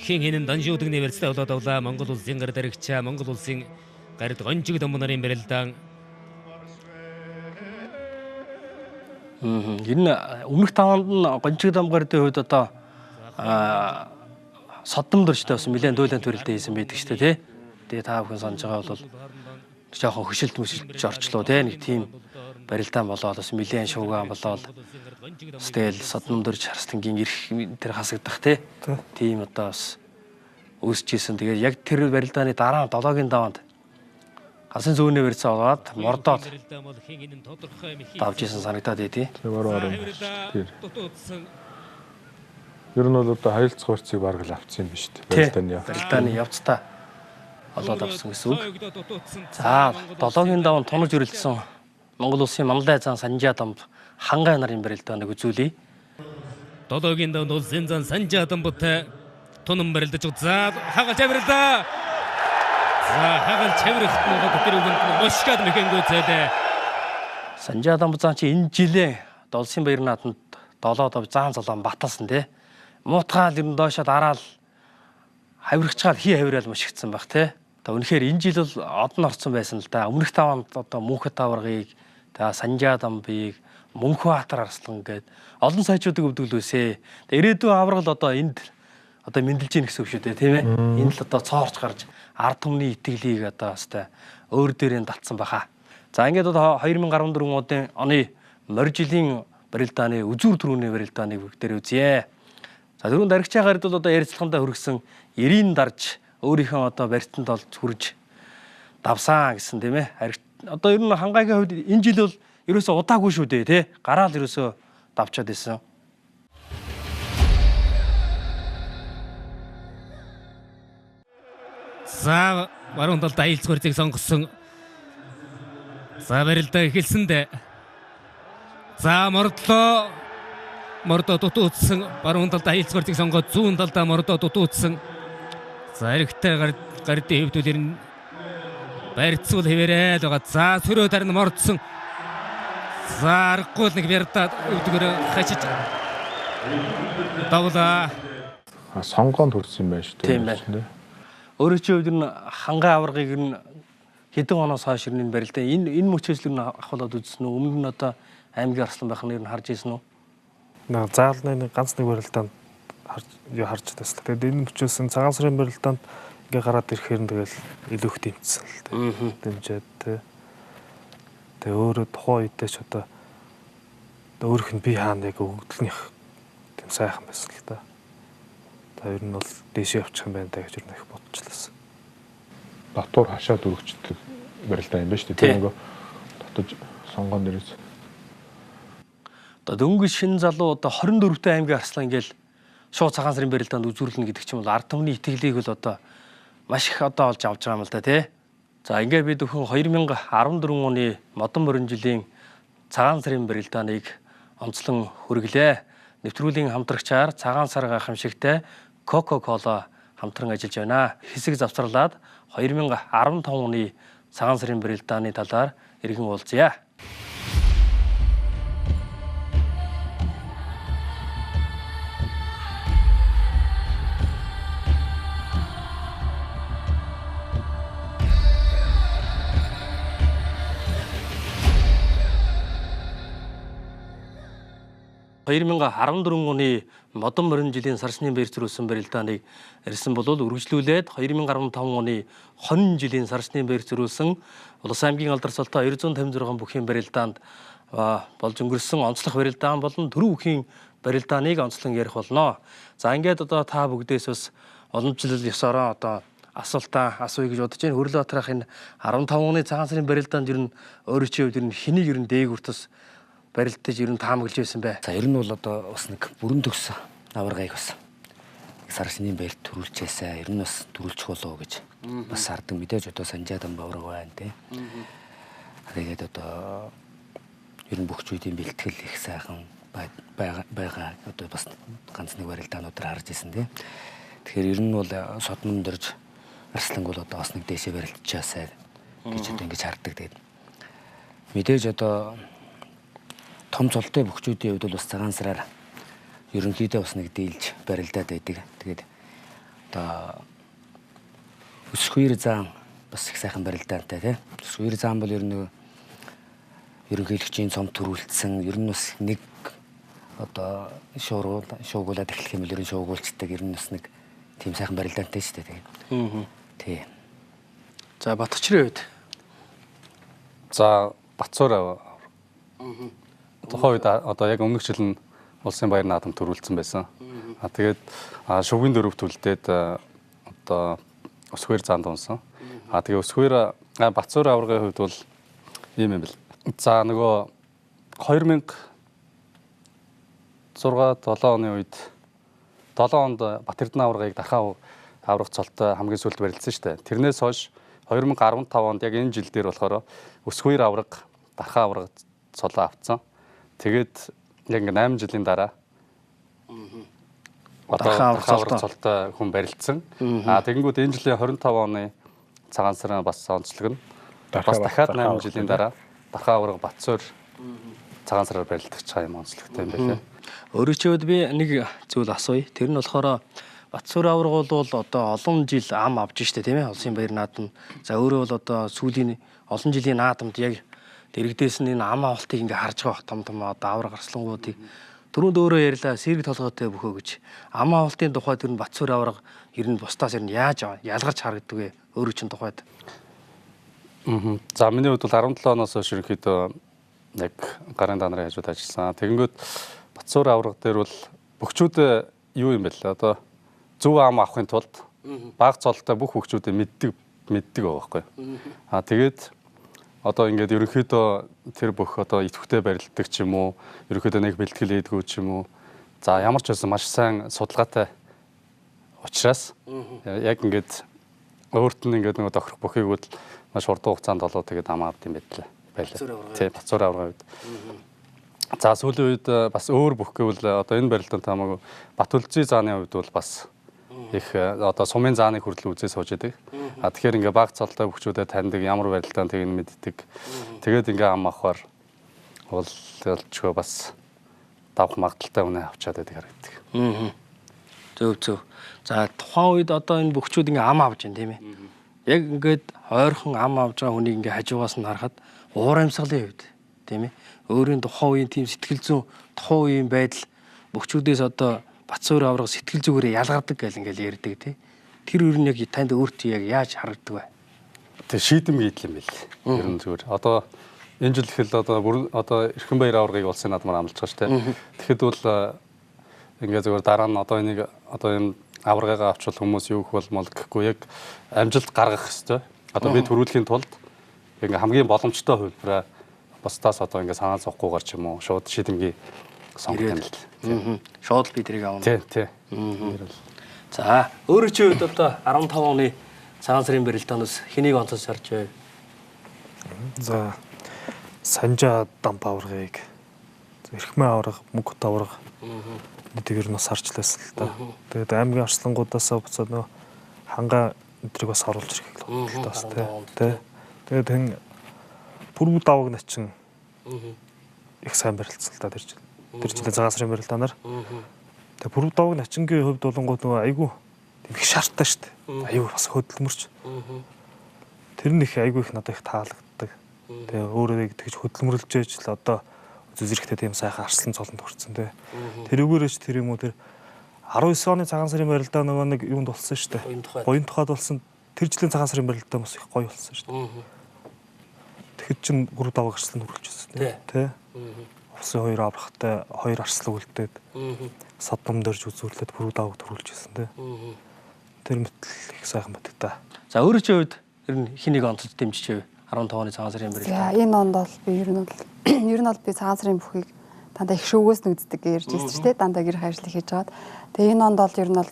Хин хинэн даншуудагны барилцаа болоод авлаа. Монгол улсын гард Аригчаа, Монгол улсын гард Гончиг дам нарын барилдаан. Энэ өмнөх таванд нь Гончиг дам гардын хувьд одоо Содном дөржтэй бас нэлээд дуулан төрөлдөө хийсэн байдаг шүү дээ тий. Тэгээ та бүхэн санаж байгаа бол жоохон хөшөлт мөшөлж орчлоо тий. Нэг тийм барилдаан болоод бас нэлээд шуугаан болоод бас тэгэл Содном дөрж Харслангийн эрх тэр хасагдах тий. Тийм одоо бас үүсэж исэн. Тэгээд яг тэр барилдааны дараа 7-гийн даваанд гасын зүүнээ барьцаа олоод мордоод давж исэн санагдаад тий. Тийм. Ер нь бол одоо харилцах барьцыг бараг л авсан юм биш үү? Барилдааны явц. Барилдааны явцтай олоод авсан гэсэн үг. За 7-гийн даваанд тунаж өрөлдсөн Монгол улсын Манлай зан Санжаа дамб хангай нарын барилдааныг үзүүлье. 7-гийн даваанд улсын зан Санжаа дамбтай тунан барилдаж за хагалж барилдаа. За хагаал чаврахт нөгөө тэр үгэнд мушгаад мэхэнгүү зээлээ. Санжаа Дамбзаан чи энэ жилээ Долсын баяр нааданд 7 заан золоон баталсан тий. Муутгаал ер нь доошоо дараал хавиргачгаал хий хавираал мушигдсан баг тий. Одоо үнэхээр энэ жил бол од нь орцсон байсан л да. Өмнөх таванд одоо Мөнхөт аваргыг, тэгээ Санжаа Дамбыг, Мөнхбаатар Арслан гээд олон сайчуудыг өвдөглөөсэй. Тэгээ ирээдүйн аваргал одоо энд одоо мэндэлж гин гэсэн үг шүү дээ, тийм ээ. Энд л одоо цоорч гарч ард түмний итгэлийг одоо хэвээ өөр дээрээ татсан баха. За ингээд одоо 2014 оны морь жилийн барилдааны үзүүр түрүүний барилдааныг бүгдээр үзье. За түрүүн дарагчаа гард бол одоо ярилцлагандаа хүргэсэн 90 дарж өөрийнхөө одоо барьтанд бол хүрж давсан гэсэн, тийм ээ. Одоо ер нь хангайгийн хувьд энэ жил бол ерөөсөө удаагүй шүү дээ, тий. Гараал ерөөсөө давчаад исэн. За баруун талд аялц гүрзийг сонгосон. За барилдаа эхэлсэн дээ. За мордлоо. Мордоо дутуутсан. Баруун талд аялц гүрзийг сонгоод зүүн талдаа мордоо дутуутсан. За эрэгтэй гардын хэвдүүл ер нь барьцуул хэвээрээ л байгаа. За сөрөө дараа нь мордсон. За аргагүй л нэг бярдаа өвдгөр хачиж давлаа. Сонгоонд хүрсэн юм байна шүү дээ. Тийм байна. Өөрөө чи хувьд нь хангай аваргыг нь хэдэн оноос хойш ирнэ барилдаа. Энэ мөчөөс л ахуулаад үзсэн үү? Өмнө нь одоо аймгийн арслан байх нь ер нь харж ирсэн үү? Нэг заалны нэг ганц нэг барилдаанд харж байсан. Тэгээд энэ мөчөөс нь цагаан сарын барилдаанд ингээ гараад ирэхээр нь тэгэл илүү их дэмжсэн л дээ. Дэмжээд тэ. Тэгээ өөрөө тухайн үедээ ч одоо өөрөх нь би хаана яг өгөгдөлнийх тийм сайхан байсан л да. Та ер нь бол дээшээ явчих юм байна да гэж ер нь их бодчихлоо. Татвар хашаад өргөждөг барилдаа юм байна шүү дээ. Тэр нөгөө татаж сонгоон дээрээс. Одоо дөнгөж шинэ залуу одоо 24-р аймгийн арслан ингээл шууд цагаан сарын барилдаанд үзүүрлэнэ гэдэг чинь бол ард түмний итгэлийг бол одоо маш их одоо олж авч байгаа юм л да, тий. За ингээд бид бүхэн 2014 оны модон морин жилийн цагаан сарын барилдааныг онцлон хүргэлээ. Нэвтрүүлгийн хамтрагчаар цагаан сар гайхамшигтай Coca-Cola хамтран ажиллаж байна. Хэсэг завсарлаад 2015 оны цагаан сарын барилдааны талаар иргэн уулзъя. — 2014 оны модон морин жилийн сарсны баяр зөрүүлсэн барилдааныг ирсэн бол үргэлжлүүлээд 2015 оны хонин жилийн сарсны баяр зөрүүлсэн Улс аймгийн алдар цолтой 256 бүхийн барилдаанд болж өнгөрсөн онцлог барилдаан болон түрүү бүхийн барилдааныг онцлон ярих болно. За ингээд одоо та бүгдээс бас уламжлал ёсороо одоо асуултаа асууя гэж бодож байна. Хөрлөө Батрах энэ 15 оны цагаан сарын барилдаанд ер нь өөрөө чи хувьд ер нь хэнийг ер нь дээгүртс барилдаж ер нь таамаглаж байсан бэ? За ер нь бол одоо бас нэг бүрэн төгс аваргыг бас сарсны баяр төрүүлжээсэ. Ер нь бас төрүүлчих болов гэж бас хардаг. Мэдээж одоо Санжаа Дамб аварга байна тий. Тэгээд одоо ер нь бүх зүйлийн бэлтгэл их сайхан байгаа. Одоо бас ганц нэг барилдаануудаар харж ирсэн тий. Тэгэхээр ер нь бол содмон дөрж арсланг бол одоо бас нэг дээшээ барилдчихаасай гэж одоо ингэж хардаг. Тэгээд мэдээж одоо том цолтой бөхчүүдийн хувьд бол бас цагаан сараар ерөнхийдөө бас нэг дийлж барилдаад байдаг. Тэгээд одоо өсгүйр заан бас их сайхан барилдаантай тий. Өсгүйр заан бол ер нь ерөнхийлөгчийн цом төрүүлсэн. Ер нь бас нэг одоо шуугуулад эхлэх юм бол ер нь шуугуулцдаг. Ер нь бас нэг тийм сайхан барилдаантай шүү дээ. Тий. За Батчрын хувьд. За Батцуур тухайн үед одоо яг өмнөх жил нь улсын баяр наадам төрүүлсэн байсан. А тэгээд шувгийн дөрөв түлдээд одоо өсгөр заанд унсан. А тэгээ өсгөр Батцуур аваргын хувьд бол ийм юм бэл. За нөгөө 2006 7 оны үед 7 онд Бат Эрдэнэ аваргыг дархаа аварга цолтой хамгийн сүүлд барилдсан шүү дээ. Тэрнээс хойш 2015 онд яг энэ жил дээр болохоор өсгөр аварга дархаа аварга цолоо авцсан. Тэгээд яг ингээ 8 жилийн дараа одоо дархаа аварга цолтой хүн барилдсан. А тэгэнгүүт энэ жилийн 25 оны Цагаан сарын бас онцлог нь бас дахиад 8 жилийн дараа Дархан аварга Батсуур цагаан сараар барилдах чаа юм онцлогтой юм байлаа. Өөрөө чи хувьд би нэг зүйл асууя. Тэр нь болохоор Батсуур аварга бол одоо олон жил ам авж штэ тийм ээ. Улсын баяр наадам. За өөрөө бол одоо сүүлийн олон жилийн наадамд яг дэрэгдээс нь энэ ам авалтыг ингээ харж байгаа том том одоо аварга арслангуудыг түрүүнд өөрөө ярьлаа сэрэг толгойтой бөхөө гэж. Ам авалтын тухай тэр нь Батсуур аварга ер нь бусдаас ер нь яаж ялгарч харагддаг вэ? Өөрөө чинь тухайд. За миний хувьд бол 17 оноос хойш ерөнхийдөө яг гарын да нарын хажууд ажилласан. Тэгэнгүүт Батсуур аварга дээр бол бөхчүүд юу юм бэ лээ? Одоо зөв ам авахын тулд баг цолтой бүх бөхчүүдээ мэддэг байгаа байхгүй. Аа тэгээд одоо ингээд ерөнхийдөө тэр бүх одоо идэвхтэй барилддаг ч юм уу, ерөнхийдөө нэг бэлтгэл хийдгүү ч юм уу. За ямар ч байсан маш сайн судалгаатай учраас яг ингээд өөрт нь ингээд нөгөө тохирох бүхийг бол маш хурдан хугацаанд болоо тэгээд ам авд юм байлаа. Тий, Батсуур аваргын үед. За сүүлийн үед бас өөр бүх гэвэл одоо энэ барилдаанд хамаагүй Батүлзий зааны хувьд бол бас их одоо сумын зааныг хүртэл үзээ сууж идэг. А тэгэхээр ингээ баг цолтой бөхчүүдэд таньдаг, ямар барилдаан тийг нь мэддэг. Тэгээд ингээ ам авахар бол ялчгүй бас давх магадaltaй үнэ авчаад байдаг харагддаг. Зөв зөв. За тухайн үед одоо энэ бөхчүүд ингээ ам авж байна тийм ээ. Яг ингээд ойрхон ам авж байгаа хүнийг ингээ хажуугаас нь харахад уур амьсгалын хувьд тийм ээ. Өөрийн тухайн үеийн тийм сэтгэл зүйн тухайн үеийн байдал бөхчүүдээс одоо Батсуур аварга сэтгэл зүгээрээ ялгардаг гэл ингээл ярьдаг тий. Тэр үр нь яг танд өөртөө яг яаж харагддаг вэ? Тэг шийдэм хийдэл юм байл. Ер нь зүгээр. Одоо энэ жил ихэл одоо бүр одоо Эрхэн баяр аваргыг улсын наадмаар амлаж байгаа шүү дээ. Тэгэхэд бол ингээ зүгээр дараа нь одоо энийг одоо энэ аваргаагаа авчвал хүмүүс юу их болмол гэхгүй яг амжилт гаргах ёстой. Одоо би төрүүлэхийн тулд ингээ хамгийн боломжтой хувилбараа бусдаас одоо ингээ санаа зовхгүйгээр ч юм уу шууд шийдэмгий сонгох юм л. Шууд би тэрийг авна. Тий, тий. За, өөрөө чи хувьд одоо 15 оны цагаан сарын барилдаанаас хэнийг онцолж харж байв? За, Санжаа дамп аваргыг, Эрхмэн аварга, Мөнхөт аварга нэг ер нь бас харж лээсэн л та. Тэгээд аймгийн арслангуудаасаа буцаад нөө хангаа өдрийг бас оруулж ирэхийг л бодлоо бас тий. Тэгээд хэн Пүрвүү даваг начин их сайн барилцсан л та тэр жил. Тэр жилийн цагаан сарын барилдаанаар. Тэгээд Пүрвүү даваг начингийн хувьд болонгууд нөгөө айгүй тийм их шаартай шүү дээ. Аюу бас хөдөлмөрч. Тэр нь их айгүй их надад их таалагддаг. Тэгээ өөрөө тэгж хөдөлмөрлөж ээж л одоо зүзрэхтэй тийм сайхан арслан цолонд хүрсэн тий. Тэрүүгээрээ ч тэр юм уу тэр 19 оны цагаан сарын барилдаа нөгөө нэг юунд болсон шүү дээ. Буян тухайд болсон. Тэр жилийн цагаан сарын барилдаа бас их гоё болсон шүү дээ. Тэгэхэд чин 3 даваа арслан хүрэлж байсан тий. Улсын хоёр аврахтай хоёр арслан үлдээд содом дөрж үзүүлээд 3 давааг төрүүлж байсан тий. Тэр мэтэл их сайхан батгтаа. За өөрөө чи хувьд ер нь хэнийг онцож дэмжиж байв? 15 оны цагаан сарын барилдаа. За энэ онд бол би ер нь бол би цагаан сарын бүхийг дандаа их шүүгөөс нь үздэг гэж ярьж байсан шүү дээ. Дандаа гэр ажил хийж байгаад. Тэгээ энэ онд бол ер нь бол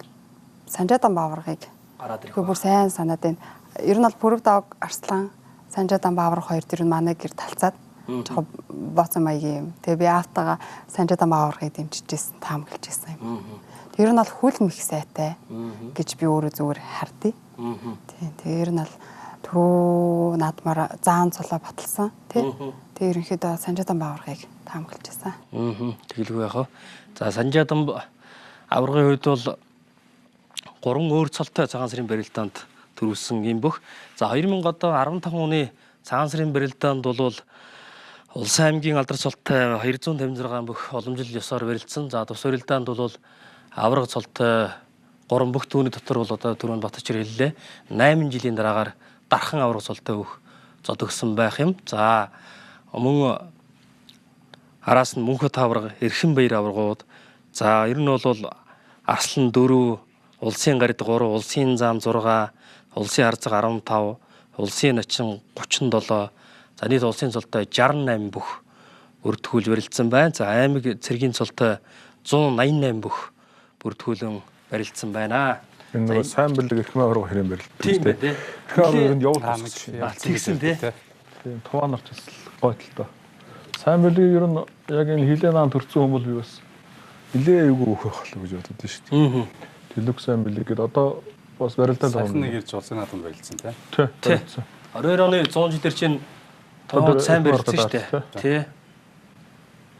Санжаадан бааваргыг гараад ирэх. Бүр сайн санаад байна. Ер нь бол Пүрэв даваг арслан Санжаадан бааварга хоёр тэр нь манай гэр талцаад жоохон бооцсон маягийн юм. Тэгээ би аавтайгаа Санжаадан бааваргыг дэмжиж байсан, таамаглаж байсан юм. Тэр нь бол хүл мэх сайтай гэж би өөрөө зүгээр хардъя. Тийм. Тэгээ ер нь бол түрүү наадмаар заан цулаа баталсан тий. Тэгээ ерөнхийдөө Санжаадан бааваргыг таамаглаж байсан. Тэгэлгүй яах вэ? За Санжаадан аваргын хувьд бол 3 өөр цолтой цагаан сарын барилдаанд төрүүлсэн юм бөх. За 2015 оны цагаан сарын барилдаанд бол Улсын аймгийн алдар цолтой 256 бүх уламжлал ёсоор барилдсан. За тус барилдаанд бол аварга цолтой 3 бүх түүний дотор бол одоо түрүүнд Батчир хэллээ. 8 жилийн дараагаар дархан аварга цолтой бүх зодогсон байх юм. За мөн араас нь Мөнхөт аварга, Эрхэн баяр аваргууд. За ер нь бол Арслан 4, Улсын гарид 3, Улсын зам 6, Улсын арзаг 15, Улсын начин 37, за нийт улсын цолтой 68 бүх бүртгүүлж барилдсан байна. За аймаг цэргийн цолтой 188 бүх бүртгүүлэн барилдсан байна. Энэ нөгөө сайн бэлэг Эрхмэн аварга хэрээн барилдсан тийм үү? Эрхмэн аварга ер нь явуул тэгсэн тий. Тийм туваа нарч бас гоё талтай. Сайн бэлэг ер нь яг энэ хилээ наан төрсөн хүмүүс би бас нилээ эвгүй өөх байх л гэж бодод шүү дээ. Төлөг сайн бэлэг гэдэг одоо Бас барилдаа л Сайхан нэг ирж улсын наадамд барилдсан тий. Тий. 22 оны 100 жилээр чинь тоо сайн барилдсан шүү дээ. Тий.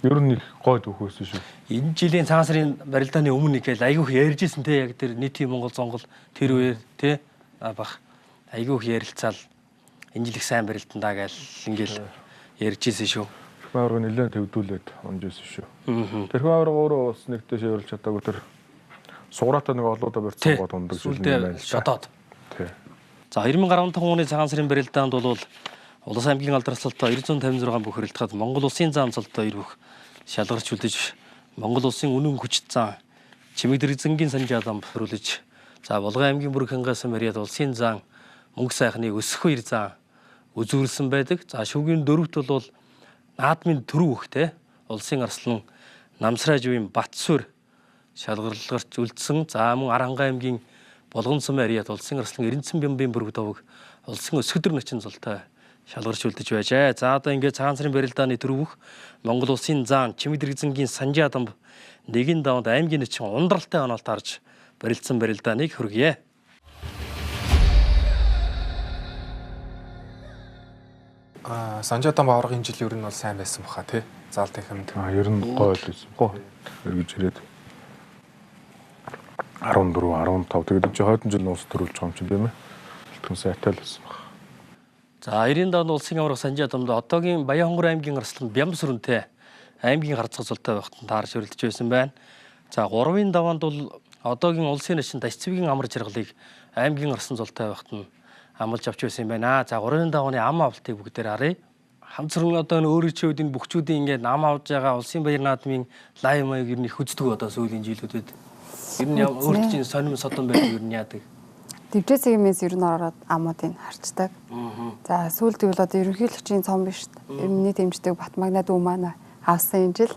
Ер нь их гой түүх байсан шүү. Энэ жилийн цагаан сарын барилдааны өмнө нэг л айгүйх ярьжсэн те яг тэр нийтийн Монгол зонгол тэр үеэр те бах айгүйх ярилцаал энэ жил их сайн барилдан даа гээл ингээл ярьжсэн шүү. Тэрхүү аварга нэлээд төвдүүлээд унж исэн шүү. Тэрхүү аварга өөрөө бас нэгтэй шивэрлж чадаагүй тэр суграатай нэг олоодоо барьсан гол ундаг жил юм байна. Шодоод. Тий. За 2015 оны цагаан сарын барилдаанд бол Улс аймгийн алдарслалтай 956 бүх хэрэлдэхэд Монгол улсын зам цолтой 9 бүх шалгарч үлдэж Монгол улсын үнэн хүчит зан Чимэг дэрэгзэнгийн санжаалан бохируулж за Булган аймгийн бүрэг хангаас мариад улсын зан мөнгө сайхныг өсөх хоёр зан үзүүлсэн байдаг. За шүгийн дөрөвт бол наадмын төрөв өгтэй улсын арслан Намсраажвын Батсүр шалгарлагч үлдсэн. За мөн Аранга аймгийн Булган сум ариад улсын арслан Эренцэн бямбын бүрэг довг улсын өсгөдөр начин зултай шалгарч үлдэж байжээ. За одоо ингээд цагаан сарын барилдааны төрөвөх Монгол улсын зан Чимэг дэрэгзэнгийн Санжаа дамб нэгэн даванд аймгийн начин ундралтай оноолт харж барилцсан барилдааныг хүргье. Санжаа дамб аваргын жил ер нь бол сайн байсан баха тий. Заал танхимд. Ер нь гоё л байсан. Гоё. Эргэж ирээд 14, 15 тэгээд чи хойдон жил нуус төрүүлж байгаа юм чинь тийм ээ. Бэлтгэн сайтай л байсан баг. За 90-ад онд улсын аварга Санжаа дамд одоогийн Баянхонгор аймгийн арслан Бямсүрэнтэй аймгийн харцгаа зултай байхад таарч өрөлдөж байсан байна. За 3-ын даваанд бол одоогийн улсын начин Дашцвигийн амар жаргалыг аймгийн арслан зултай байхад нь амлаж авч байсан юм байна. За 3-ын давааны ам авалтыг бүгдээр харъя. Хамцран одоо энэ өөрийн чинь үед энэ бүхчүүдийн ингээд ам авж байгаа улсын баяр наадмын лайв маяг ер нь их үздэг одоо сүүлийн жилүүдэд. Ер нь өөрт чинь сонирм содон байдаг ер нь яадаг. Дивжээсийн ер нь ороод амуудыг харцдаг. За сүүлд гэвэл одоо ерөнхийлөгчийн цом биш. Ер нь миний дэмждэг Батмагна дүү маань авсан энэ жил.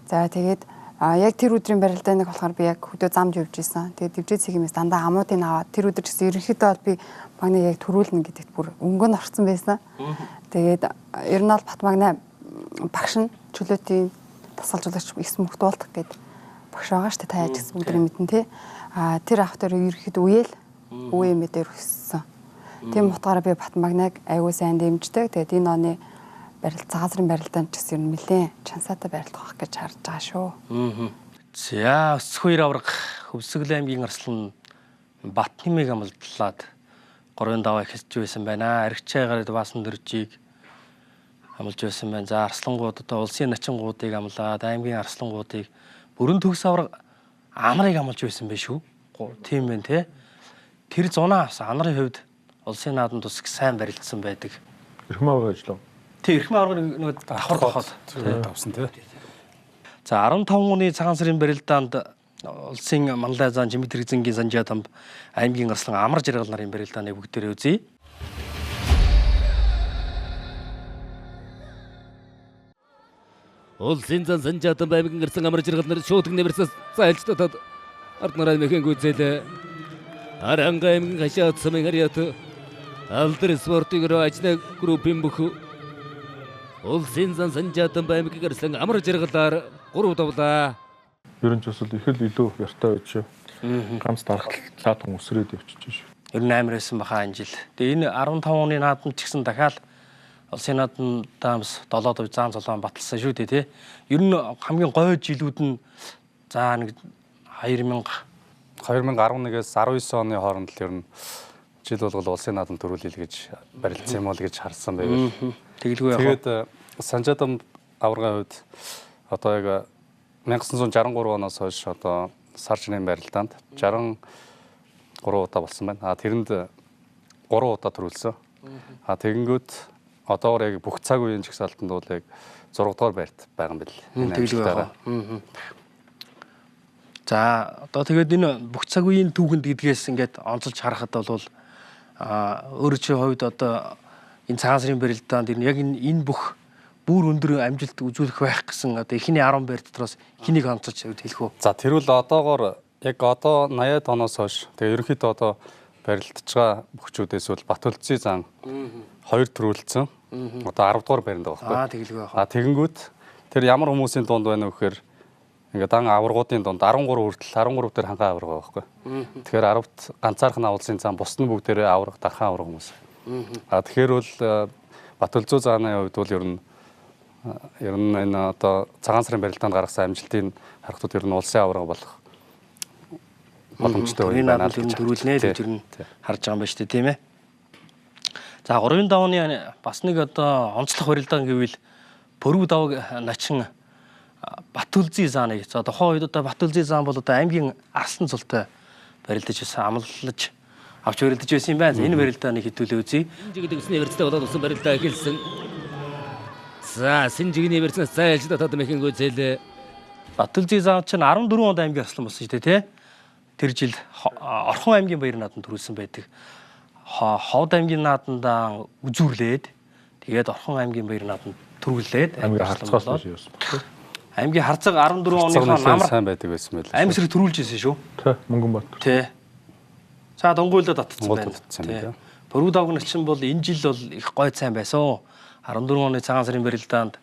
За тэгээд яг тэр өдрийн барилдааныг болохоор би яг хөдөө замд явж исэн. Тэгээд дивжээсийн дандаа амуудыг аваад тэр өдөр ч гэсэн ерөнхийдөө бол би магныг яг төрүүлнэ гэдэгт бүр өнгө нь орцсон байсан. Тэгээд ер нь бол Батмагна багш нь чөлөөтийн тасгалжуулагч их мөхт уулдах гэд багш байгаа шүү дээ. Та яаж гэсэн бүгдээ мэднэ те. А тэр ах дээр ерөнхийдөө үеэл үе мэдээр өссөн. Тийм утгаараа би Батмагнаг аягүй сайн дэмждэг. Тэгээд энэ оны барилт цагаан сарын барилдаанд ч гэсэн ер нь нэлээд чансаатай барилдах байх гэж харж байгаа шүү. За өсөх хоёр аварга Хөвсгөл аймгийн арслан Бат нэмийг амлдлаад 3-ын даваа эхэлж байсан байна. Аригчай гараад Баасан дөржийг амлж байсан байна. За арслангууд одоо улсын начингуудыг амлаад аймгийн арслангуудыг бүрэн төгс аварга анарыг амлж байсан байх шүү. Тийм байна те. Тэр зунаа авсан анарын хувьд улсын наадам тус их сайн барилдсан байдаг. Эрхэм аварга ажиллав. Тэ эрхэм аварга нэг давхар давхал давсан тий. За 15 оны цагаан сарын барилдаанд улсын манлай зан Чимэг дэрэгзэнгийн Санжаа дамб аймгийн арслан амар жаргал нарын барилдааныг бүгдээрээ үзье. Улсын зан Санжаа дамб аймгийн арслан амар жаргал нар шуудаг нэмэрсэн зайлж татад ард нараа мэхэн гүйцээлээ. Аранга аймгийн хашаад сумын хариат алдар спортын ажны группийн бүх улсын зан Санжаа дамб аймгийн арслан амар жаргалаар 3 давлаа. Ер нь ч бас их л илүү яртай байж шүү. Ганц дарахт цаатан өсрээд явчихж шүү. Ер нь амар байсан баха энэ жил. Тэгээ энэ 15 оны наадам ч гэсэн дахиад улсын наадамдаас 7 дов заан золоон баталсан шүү дээ тий. Ер нь хамгийн гоё жилүүд нь за нэг 2011-ээс 19 оны хооронд л ер нь жил болгол улсын наадам төрүүлье гэж барилцсан юм уу гэж харсан байвал. Тэгэлгүй яах. Тэгээд Санжаа дамб аваргын хувьд одоо яг 1963 оноос хойш одоо сар шинийн барилдаанд 63 удаа болсон байна. А тэрэнд 3 удаа төрүүлсэн. А тэгэнгүүт одоогор яг бүх цаг үеийн жагсаалтанд бол яг 6 дугаар байрт байгаа юм бэл. Тэгэлгүй яах. За одоо тэгээд энэ бүх цаг үеийн түүхэнд гэдгээс ингээд онцолж харахад бол өөрөө чи хувьд одоо энэ цагаан сарын барилдаанд яг энэ бүх бүр өндөр амжилт үзүүлэх байх гэсэн одоо эхний 10 байр дотроос хэнийг онцолж хэлэх үү? За тэрүүл одоогоор яг одоо 80-ад оноос хойш тэгээ ерөнхийдөө одоо барилдаж байгаа бүхчүүдээс бол Батөлцгийн зан хоёр төрүүлсэн. Одоо 10 дугаар байранд байгаа байхгүй. Тэгэлгүй яах. Тэгэнгүүт тэр ямар хүмүүсийн дунд байна вэ гэхээр Ингээд дан аваргуудын дунд 13 хүртэл 13 дээр хангаа аварга байгаа байхгүй. Тэгэхээр 10-т ганцаархан улсын зам бус нь бүгдээрээ аварга дархан аварга хүмүүс. А тэгэхээр бол Батөлзөө зааны хувьд бол ер нь энэ одоо цагаан сарын барилдаанд гаргасан амжилтын харахад ер нь улсын аварга болох боломжтой үе байна гэж төрүүлнэ гэж ер нь харж байгаа юм байна шүү дээ, тийм ээ. За 3-ын давны бас нэг одоо онцлог барилдаан гэвэл Пөрүү давг начин Батүлзий зааныг. За тухайн үед одоо Батүлзий заан бол одоо аймгийн арслан цултай барилдаж байсан, амлаж авч барилдаж байсан юм байна. Энэ барилдааныг хэдүүлээ үзье. Синжиг дэвсний барилцтай болоод усан барилдаа эхэлсэн. За Синжигний барилцнаас зайлж дотоод мэхэн гүйцээлээ. Батүлзий заан чинь 14 онд аймгийн арслан болсон шүү дээ, тий? Тэр жил Орхон аймгийн баяр наадам төрүүлсэн байдаг. Ховд аймгийн наадандаа үзүүрлээд тэгээд Орхон аймгийн баяр наадам төрүүлээд аймгийн харцгаас биш юм. Аймгийн харцаг 14 оныхоо намар сайн байдаг байсан байл. Аймаг зэрэг төрүүлж ирсэн шүү. Тэ Мөнгөнбаатар. Тэ. За дунгуйлдаа татцсан байна. Пөрүү давг начин бол энэ жил бол их гой сайн байсан. 14 оны цагаан сарын барилдаанд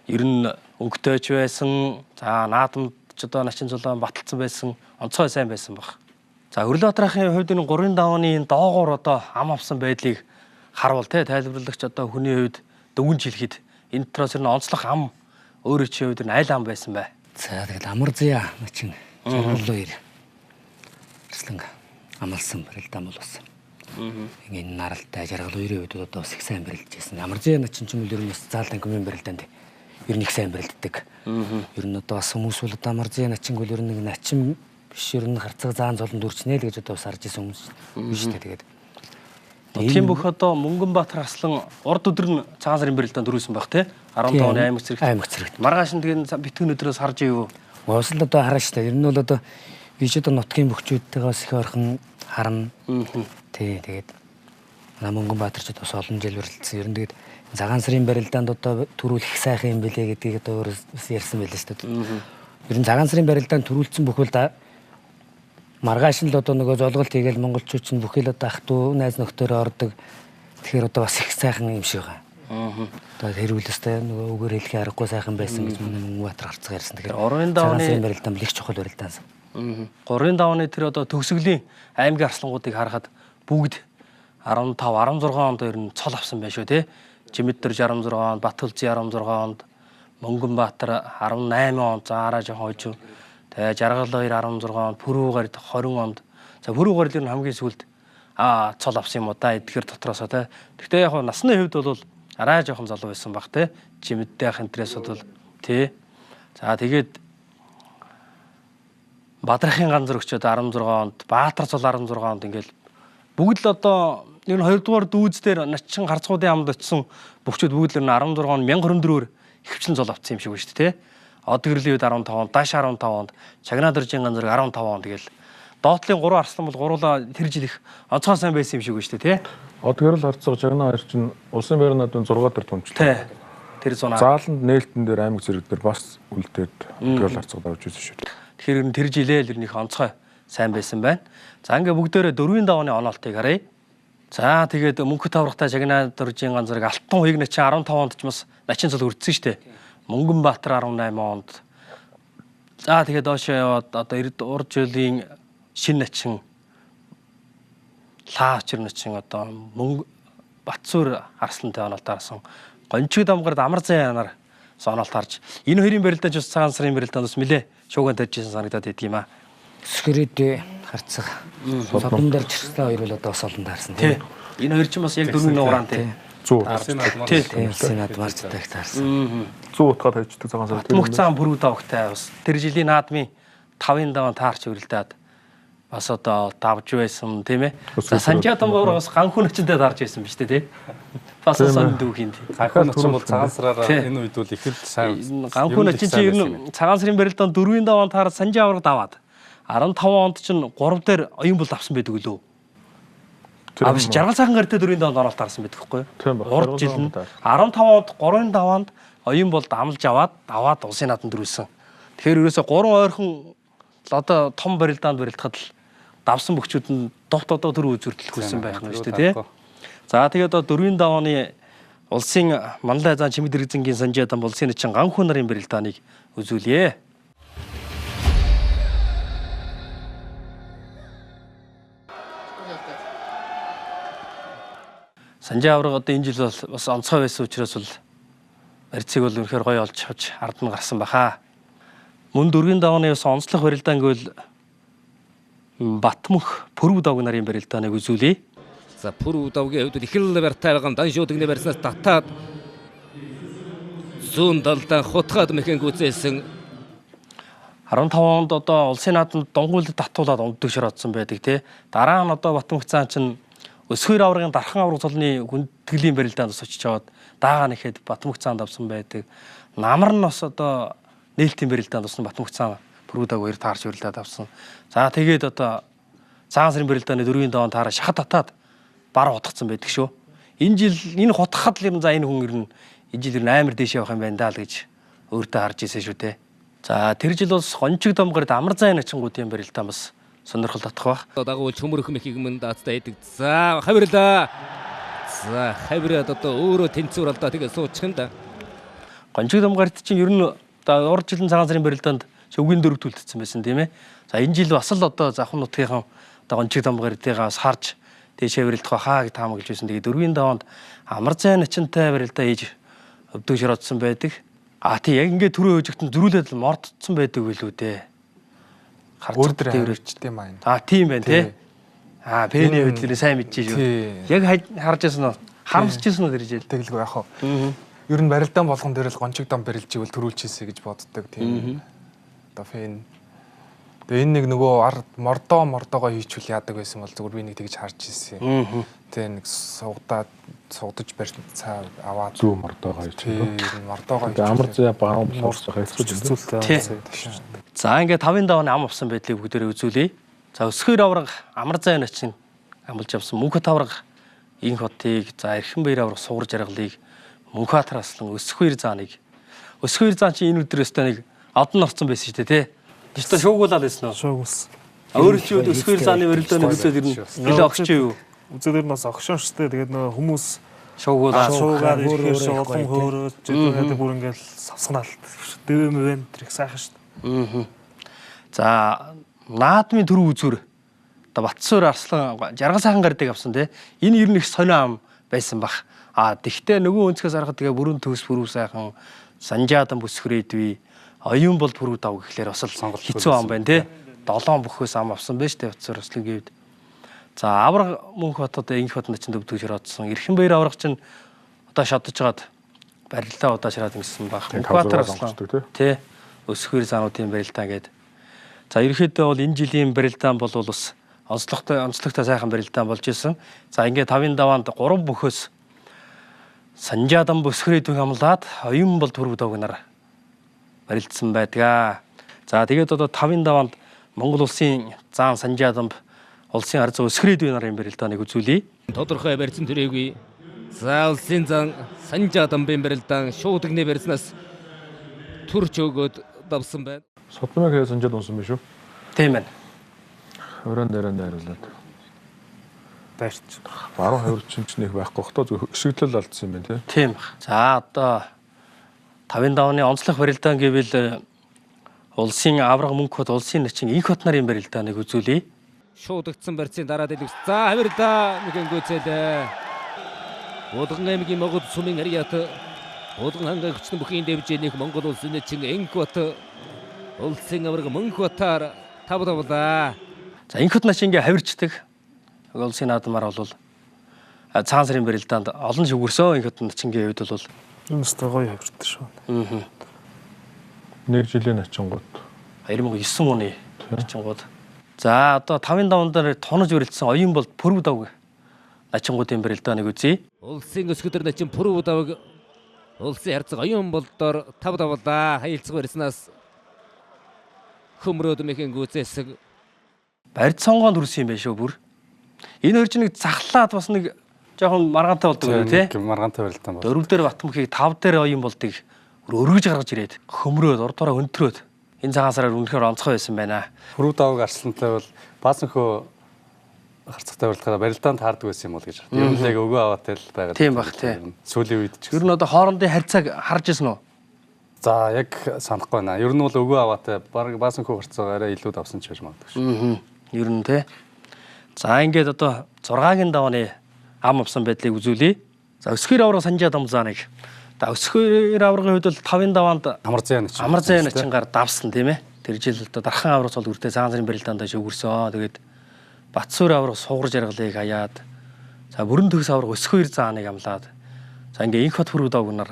ер нь өнгөтэйч байсан. За наадамд ч одоо начин зулаан баталсан байсан. Онцгой сайн байсан баг. За Хөрлөбаатарын хувьд энэ 3-ын давны энэ доогоор одоо ам авсан байдлыг харвал тэ тайлбарлагч одоо хүний хувьд дүгнж хэлэхэд энэ дотроос ер нь онцлог ам өөрөө чи хувьд нь аль ам байсан бай? За тэгэл Амар Зя начин Жаргал хоёр арслан амлсан барилдаан бол бас. Энэ наралтай Жаргал хоёрын хувьд одоо бас их сайн барилдаж байсан. Амар Зя начин ч юм уу ер нь бас заалдан комын барилдаанд ер нь их сайн барилддаг. Ер нь одоо бас хүмүүс бол одоо Амар Зя начин бол ер нь нэг начин биш ер нь харцаг заан золон дүрчнэ л гэж одоо бас харж исэн хүмүүс шүү дээ. Тэгээд тийм бүх одоо Мөнгөнбаатар арслан урд өдөр нь цагаан сарын барилдаанд төрүүлсэн байх тий 15 оны аймаг зэрэгт. Аймаг зэрэгт. Маргааш нь тэгээд битгэн өдрөөс харж ив. Уус л одоо хараа шүү дээ. Ер нь бол одоо би ч одоо нутгийн бөхчүүдтэйгээ бас их ойрхон харна. Тий, тэгээд манай Мөнгөнбаатар ч бас олон жил барилдсан. Ер нь тэгээд цагаан сарын барилдаанд одоо төрүүлэх сайхан юм бэлээ гэдгийг одоо өөр бас ярьсан байлээ шүү дээ. Ер нь цагаан сарын барилдаанд төрүүлсэн бүхэл маргааш нь л одоо нөгөө золголт хийгээл монголчууд чинь бүхэл одоо ах トゥ найз нөхдөөрөө ордог. Тэгэхээр одоо бас их сайхан юм шиг байгаа. Одоо хэрүүл өстэй нөгөө үгээр хэлэхээ аргагүй сайхан байсан гэж манай Мөнгөнбаатар гарцгаа ярьсан. Тэгэхээр 3-ын давны барилдаан их чухал барилдаан. 3-ын давны тэр одоо төгсгөлийн аймгийн арслангуудыг харахад бүгд 15, 16 онд ер нь цол авсан байх шүү тий. Жимэд 66 онд, Батүлзий 16 онд, Мөнгөнбаатар 18 онд, за араа жоохон хожив. Тэгээ Жаргал 2 16 онд, Пөрүү гарид 20 онд. За Пөрүү гарид ер нь хамгийн сүүлд цол авсан юм уу да эдгэр дотроосоо тий. Гэхдээ яг насны хувьд бол арай жоохон залуу байсан баг тий. Жимэдтэй ах энтрээс бол тий. За тэгээд Бадрахын ганцар өчөөд 16 онд, Баатар цол 16 онд ингээл бүгд л одоо ер нь 2 дугаар дүүз дээр начин харцгуудын амд очисон бөхчүүд бүгд л ер нь 16 он 1024-өр ихэвчлэн цол авсан юм шиг байна шүү дээ тий. Одгэрлийн үед 15 онд, Даш 15 онд, Чагнаа дөржийн ганцар 15 онд тэгэл доотлын 3 арслан бол гуруулаа тэр жил их онцгой сайн байсан юм шиг байна шүү дээ тий. Одгэрэл харцаг Чагнаа хоёр чинь улсын байрны наадмын 6 дээр тунчлаа. Тий. Тэр зунаа. Зааланд нээлтэн дээр аймаг зэрэг дээр бас үлдээд Одгэрэл харцаг давж ирсэн шүү дээ. Тэгэхээр ер нь тэр жилээ л ер нь их онцгой сайн байсан байна. За ингээ бүгдээрээ 4-ийн давны оноолтыг харъя. За тэгээд Мөнхөт аврагтай Чагнаа дөржийн ганцарыг Алтан хуйг начин 15 онд ч бас начин цол өрдсөн шүү дээ. Мөнгөнбаатар 18 онд. За тэгээд доошоо яваад одоо эрд урд жилийн шин начин лаачир начин одоо мөнгө Батсуур арслантай оноолт харсан. Гончиг дамгард Амар Зай нар оноолт харж энэ хоёрын барилдаан ч бас цагаан сарын барилдаанд бас нэлээ шууган тавьж ирсэн санагдаад байдаг юм аа. Өсгөрөд харцаг. Содон дээр чирстэй хоёр бол одоо бас олон таарсан тий. Энэ хоёр ч бас яг дөрвийн нуурaan тий. Зүү. Тий, улсын наадмаар ч одоо их таарсан. Зүү утгаа тавьчихдаг цагаан сар. Мөхцөн бүрүү давгтай бас тэр жилийн наадмын 5-ын даван таарч урилдаад бас одоо давж байсан тийм ээ. За Санжаа Дамбаар бас ганхүн очинтэй дарж байсан биз дээ тий. Бас сонь дүүхийн тий. Ганхүн очин бол цагаан сараараа энэ үед бол их л сайн. Ганхүн очин чи ер нь цагаан сарын барилдаан 4-ийн даван таарад Санжаа авраг даваад 15 онд чинь 3 дээр оюун бол авсан байдаг үлээ. А биш Жаргал сайхан гэртээ 4-ийн даванд оролт харсан байдаг хгүй юу? Урд жил нь 15 онд 3-ын даванд оюун болд амлаж аваад даваад улсын наадам дөрүүлсэн. Тэгэхээр ерөөсө 3 ойрхон одоо том барилдаанд барилдахад л давсан бөхчүүд нь довт одоо төр үзүүртэл хүссэн байх нь шүү дээ тий. За тэгээд одоо 4-ийн давааны улсын Манлай зан Чимэг дэрэгзэнгийн Санжаа дам улсын начин ганхүү нарын барилдааныг үзүүлье. Санжаа авраг одоо энэ жил бол бас онцгой байсан учраас бол барьцыг бол үнэхээр гоё олж авч ард нь гарсан баха. Мөн дөрвийн давааны бас онцлог барилдаан гэвэл Батмөнх Пүрв давг нарын барилдааныг үзүүлье. За Пүрв давгийн хувьд их л барьтай байгаа Даншуудагны барьснаас татаад зүүн талдаа хутгаад мэхэн гүцээсэн. 15 онд одоо улсын наадамд дунгуйлд татуулаад ундаг шороодсон байдаг тий. Дараа нь одоо Батмөнх цаан чинь Өсгөр аврагын дархан авраг цолны хүндэтгэлийн барилдаанд бас очиж аваад даагаа нэхэд Батмөнх цаанд авсан байдаг. Намар нь бас одоо нээлтийн барилдаанд бас Батмөнх цаан Пүрвдаг хоёр таарч барилдаад авсан. За тэгээд одоо цагаан сарын барилдааны дөрвийн даваан таараа шахат татаад бар хутгацсан байдаг шүү. Энэ жил энэ хутгахад л юм за энэ хүн ер нь энэ жил ер нь амар дээш явах юм байна даа л гэж өөртөө харж ирсэн шүү дээ. За тэр жил бас гончиг домгард амар зайн начингуудын барилдаан бас сонирхол татах байх. Дагуулж хөмөрөх мэхийг мөн даацтай идэг. За хавирлаа. За хавираад одоо өөрөө тэнцвэр алдаа тэгээ суучих юм да. Гончиг домгард чинь ер нь одоо урд жилийн цагаан сарын барилдаанд өвгийн дөрөв түлдсэн байсан тийм ээ. За энэ жил бас л одоо завхан нутгийнхан одоо гончиг домгардыгаа бас харж дээшээ барилдах байхаа гэж таамаглаж байсан. Тэгээ дөрвийн даваанд амар зайн начинтай барилдаа хийж өвдөг шороодсон байдаг. А тий яг ингээд түрүү хөөжигтэн зөрүүлээд л мордцсон байдаг билүү дээ. Өөр дээр авирчд юм аа. А тийм байна тий. А пэний хувьд нэр сайн мэдчихэж шүү. Яг харж байсан уу? Харамсаж байсан уу тэр жил? Тэгэлгүй яах вэ? Ер нь барилдаан болгон дээр л гончиг дам барилж ивэл төрүүлж хийсэ гэж боддог тийм. Одоо фэн. Тэгээ энэ нэг нөгөө ард мордоогоо хийчихвэл яадаг байсан бол зүгээр би нэг тэгж харж ирсэн. Тэгээ нэг сугадаад сугадаж барьцаа аваад зүү мордоогоо хийчихвэл мордоогоо хийчихвэл амар зэ баруун болохоор хэцүү. За ингээд 5-ын давааны ам авсан байдлыг бүгдээрээ үзүүлье. За өсгөр авраг амар зайн начин амлж авсан Мөнхөт авраг инх хотыг, за Эрхэн баяр авраг сугар жаргалыг, Мөнхбаатар аслан өсгөр зааныг. Өсгөр заан чи энэ өдөр өстой нэг одон орцсон байсан шүү дээ тий. Тэстэ шуугуулаад байсан уу? Шуугуулсан. Өөр чи өсгөр зааны барилдааны үзээд ирнэ. Нилээ огч юу? Үзээд ирнэ бас огшоон шүү дээ. Тэгээд нөгөө хүмүүс шуугуулаад шуугаад ирэхээр улам хөөрөөж тэгээд бүр ингээл савсганаал. Дэвэ мэвэн тэр их сайхан шүү дээ. За наадмын төрөв үзүүр одоо Батсуур Арслан жаргал сайхан гардыг авсан тий. Энэ ер нь их сонио ам байсан бах. А тэгтээ нөгөө өнцгөөс харахад тэгээ бүрэн төгс бүрүү сайхан Санжаадан бүсгэрээдвий оюун бол бүрүү дав гэхлээр бас л хэцүү ам байна тий. 7 бөхөөс ам авсан байж тээ Батсуур Арслангийн хувьд. За авраг мөнх хот одоо инх хот начин дөвдөг шороодсон. Эрхэн баяр авраг чинь одоо шодож жаад барилдаа удаашраад ингэсэн баг. Мөнхбаатар Арслан тий. Өсгөр заануудын барилдаан гээд. За ерөнхийдөө бол энэ жилийн барилдаан бол бас онцлогтой сайхан барилдаан болж исэн. За ингээд 5-ын даваанд 3 бөхөөс Санжаадан бүсгэрээ дүн амлаад оюун бол төрөв давгнаар барилдсан байдгаа. За тэгээд одоо 5-ын даваанд Монгол улсын заан Санжаадан улсын ард зүй өсгөрээ дүн нарын барилдааныг үзүүлье. Тодорхой барьсан төрөөгүй. За улсын зан Санжааданбын барилдаан шуудагны барьснаас төрч өгөөд давсан байна. Содмыг хээ Санжаад унсан биш үү? Тийм байна. Оройн дээрэн дайруулаад. Дайрч. Баруун хавирчин ч нэг байхгүй хто зөв өшөглөл алдсан юм байна тий. Тийм. За одоо 5-ын давны онцлог барилдаан гэвэл улсын авраг мөнх хот улсын начин инх хот нарын барилдааныг үзүүлье. Шуудагдсан барьцын дараа дэлгэц. За хавирлаа нэгэн гүйцээлээ. Булган аймгийн Могод сумын Арият Булган хангай хүчнэн бүхийн дэвжээнийх Монгол улсын начин инх хот улсын авраг мөнх хотоор тав тавлаа. За инх хот начин ингээ хавирчдаг. Улсын наадмаар бол цагаан сарын барилдаанд олон шүгэрсэн инх хот начингийн хувьд бол энэ өстой гоё хавирдаг шүү. Нэг жилийн начингууд 2009 оны начингууд. За одоо 5-ын даван дээр тунаж барилдсан оюун бол пүрв давг начингуудын барилдааныг үзье. Улсын өсгөдөр начин пүрв давг улсын харьцаг оюун болдоор тав тавлаа. Хаялцг барьснаас хөмрөөд мэхэн гүйцээсэн. Барьд сонгоон төрсөн юм байна шүү бүр. Энэ хоёр чинь нэг захлаад бас нэг жоохон маргаантай болдог үү тий? Маргаантай барилдаан бол. 4 дээр Батмөнхийг 5 дээр оюун болдыг өргөж гаргаж ирээд хөмрөөд урдаараа өнтрөөд энэ цагаан сараар үнэхээр онцгой байсан байна. Пүрв давг Арслантай бол баасанхөө харцагтай барилдахаар барилдаанд таардаг байсан юм бол гэж. Ер нь л яг өгөө аваатай л байгаа. Тийм бах тий. Сүүлийн үед ч ер нь одоо хоорондын харьцааг харж ирсэн үү? За яг санахгүй байна. Ер нь бол өгөө аваатай баг баасанхөө харцаа арай илүү давсан ч байж магадгүй шүү. Ер нь тий. За ингээд одоо 6-гийн давааны ам авсан байдлыг үзүүлье. За өсгөр авраг Санжаа Дамзааныг. За өсгөр аврагын хувьд бол 5-ын даваанд Амар заяа начингаар давсан тийм ээ. Тэр жил одоо дархан авраг цол үрдээ цагаан сарын барилдаанд шөвгөрсөө. Тэгээд Батсуур авраг суугар жаргалыг хаяад за бүрэн төгс авраг өсгөр зааныг амлаад за ингээ инх бат пүрүү давгнаар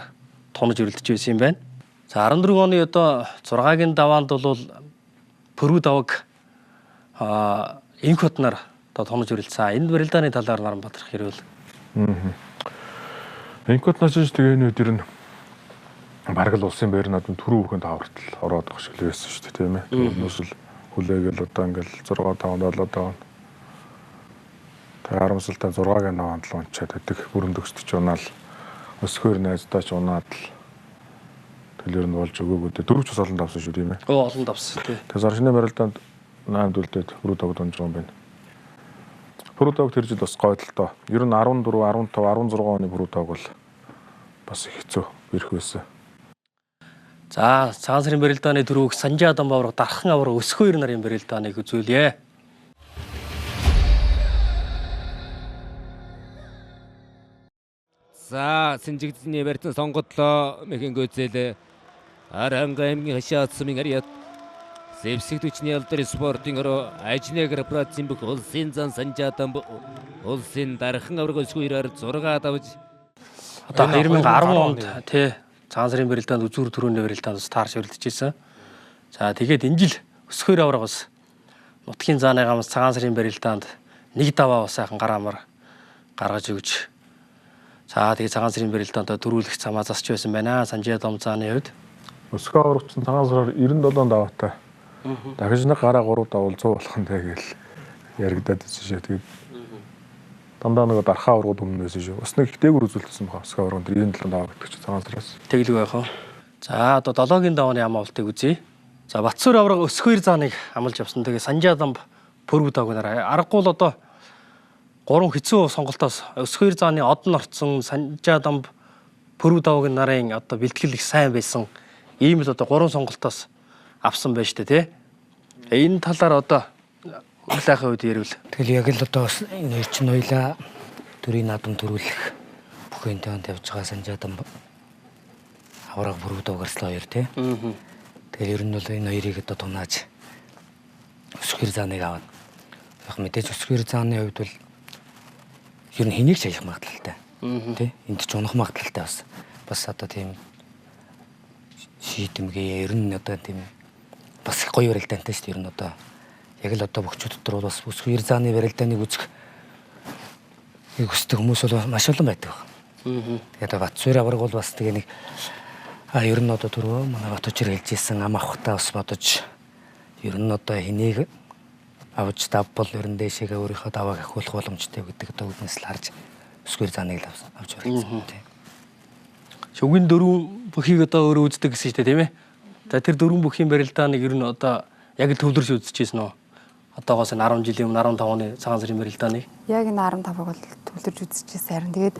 тунаж өрөлдөж байсан юм байна. За 14 оны одоо 6-гийн даваанд бол пүрүү давг инх батнаар одоо тунаж өрөлдсөн. Энэ барилдааны талаар Наранбаатар хэрвэл. Инх бат начин тэгээ энэ үед ер нь бараг л улсын байр наадам түрүү бүхэн тавартал ороод байгаа шиг л байсан шүү дээ тийм ээ. Түүнээс л хүлээгээл одоо ингээл 6 5 7 5. Тэгээ харамсалтай 6-гийн даваанд л унчаад байдаг. Бүрэн төгсдөж унаал өсгөр найздаа ч унаад л тэгэл ер нь болж өгөөгүй дээ. Дөрөв ч бас олон давсан шүү тийм ээ. Оо олон давсан тий. Тэгээ сар шинэ барилдаанд 8 дүлдээд пүрүү давд унж байгаа юм байна. Пүрүү давг тэр жил бас гойдолтой. Ер нь 14, 15, 16 оны пүрүү давг бол бас их хэцүү ирэх байсан. За цагаан сарын барилдааны төрөөх Санжаа Дамбавраг дархан авраг өсгөө ер нарын барилдааныг үзүүлье. За сэнжигдсэний барьсан сонгодлоо мэхэн гүйцэл Аранга аймгийн хашаатсмын ариат Зэвсэг төчний алдар спортын өрөө Ажны корпорацийн бүх улсын зан Санжаа Дамб улсын дархан авраг өсгөө ирээр 6 давж одоо 2010 онд тий цагаан сарын барилдаанд үзүүр түрүүний барилдаанд бас таарч өрөлдөж ирсэн. За тэгээд энэ жил өсгөр авраг бас нутгийн зааны гамс цагаан сарын барилдаанд нэг даваа бас сайхан гар амар гаргаж өгч за тэгээд цагаан сарын барилдаанд дөрүүлэх замаа засч байсан байна. Санжаа Домзааны хувьд өсгөө аврагч нь цагаан сараар 97 даваатай. Дахиж нэг гараа 3 давал 100 болох нь тэгэл яригадаад байсан шүү. Тэгээд дандаа нөгөө дархаа аврагууд өмнө байсан шүү. Бас нэг дээгүр үзүүлсэн баха. Өсгөө аврагын дээр 97 даваа гэдэг чинь цагаан сараас. Тэглэг байх уу. За одоо 7-гийн давааны ам авалтыг үзье. За Батсуур авраг өсгөр зааныг амлаж авсан. Тэгээ Санжаа Дамб пөрөв давгнаар аргагүй л одоо гурван хэцүү сонголтоос өсгөр зааны од нь орцсон Санжаа Дамб пөрөв давг нарын одоо бэлтгэл их сайн байсан. Ийм л одоо гурван сонголтоос авсан байж тээ тий. Энэ талаар одоо үйл айхын үед ярил. Тэгэл яг л одоо бас энэ хоёр чинь хоёлаа төрийн наадам төрүүлэх бүхэн тоонд явж байгаа Санжаа Дамб авраг бүрүүд угарслаа хоёр тий. Тэгэл ер нь бол энэ хоёрыг одоо тунааж өсгөр зааныг авна. Яг мэдээж өсгөр зааны хувьд бол ер нь хэнийг ч аялах магадлалтай. Тий. Энд ч унах магадлалтай бас. Бас одоо тийм шийдэмгээ ер нь одоо тийм бас их гоё барилдаантай шүү дээ. Ер нь одоо яг л одоо бөхчүүд дотор бол бас өсгөр зааны барилдааныг үзэх нэг хүсдэг хүмүүс бол маш олон байдаг байна. Тэгээд Батсуур авраг бол бас тэгээ нэг ер нь одоо түрүү манай Батүчэр хэлж исэн ам авахтаа бас бодож ер нь одоо хэнийг авч давбал ер нь дээшээгээ өөрийнхөө давааг ахиулах боломжтой гэдэг одоо үднэс л харж өсгөр зааныг л авч барилдсан тийм. Шүгэн дөрвөн бүхийг одоо өөрөө үздэг гэсэн шүү дээ тийм ээ. За тэр дөрвөн бүхийн барилдааныг ер нь одоо яг л төвлөрч үзчихсэн үү? Одоогоос энэ 10 жилийн өмнө 15 оны цагаан сарын барилдааныг. Яг энэ 15-ыг бол төвлөрч үзчихсэн харин тэгээд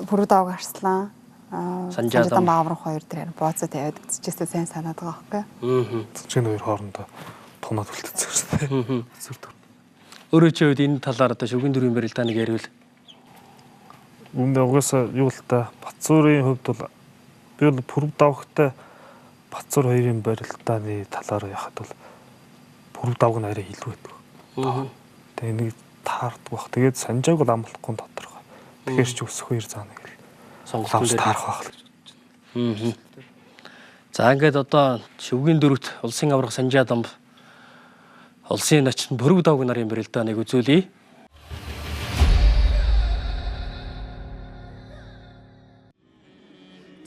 Пүрүү давг арслан Санжаа Дамб аврах хоёр дээр харин бооцоо тавиад үзчихсэн сайн санаад байгаа байхгүй. Цэцгийн хоёр хоорондоо тунаад үлдсэн шүү дээ. Зүр төр. Өөрөө чи хувьд энэ талаар одоо шүгэн дөрвийн барилдааныг ярил. Үүндээ угаасаа юу л та Батсуурын хувьд бол би бол Пүрүү давгтай Батсуур хоёрын барилдааны талаар яхад бол Пүрүү давг нь арай илүү байдаг. Тэгээ нэг таардаг бах. Тэгээд Санжааг бол амлахгүй тодорхой. Тэгэхээр чи өсөх хоёр заана гэл сонголтын дээр таарах байх л гэж. За ингээд одоо шүвгийн дөрөвт улсын авраг Санжаа Дамб улсын начин пүрүү давг нарын барилдааныг үзүүлье.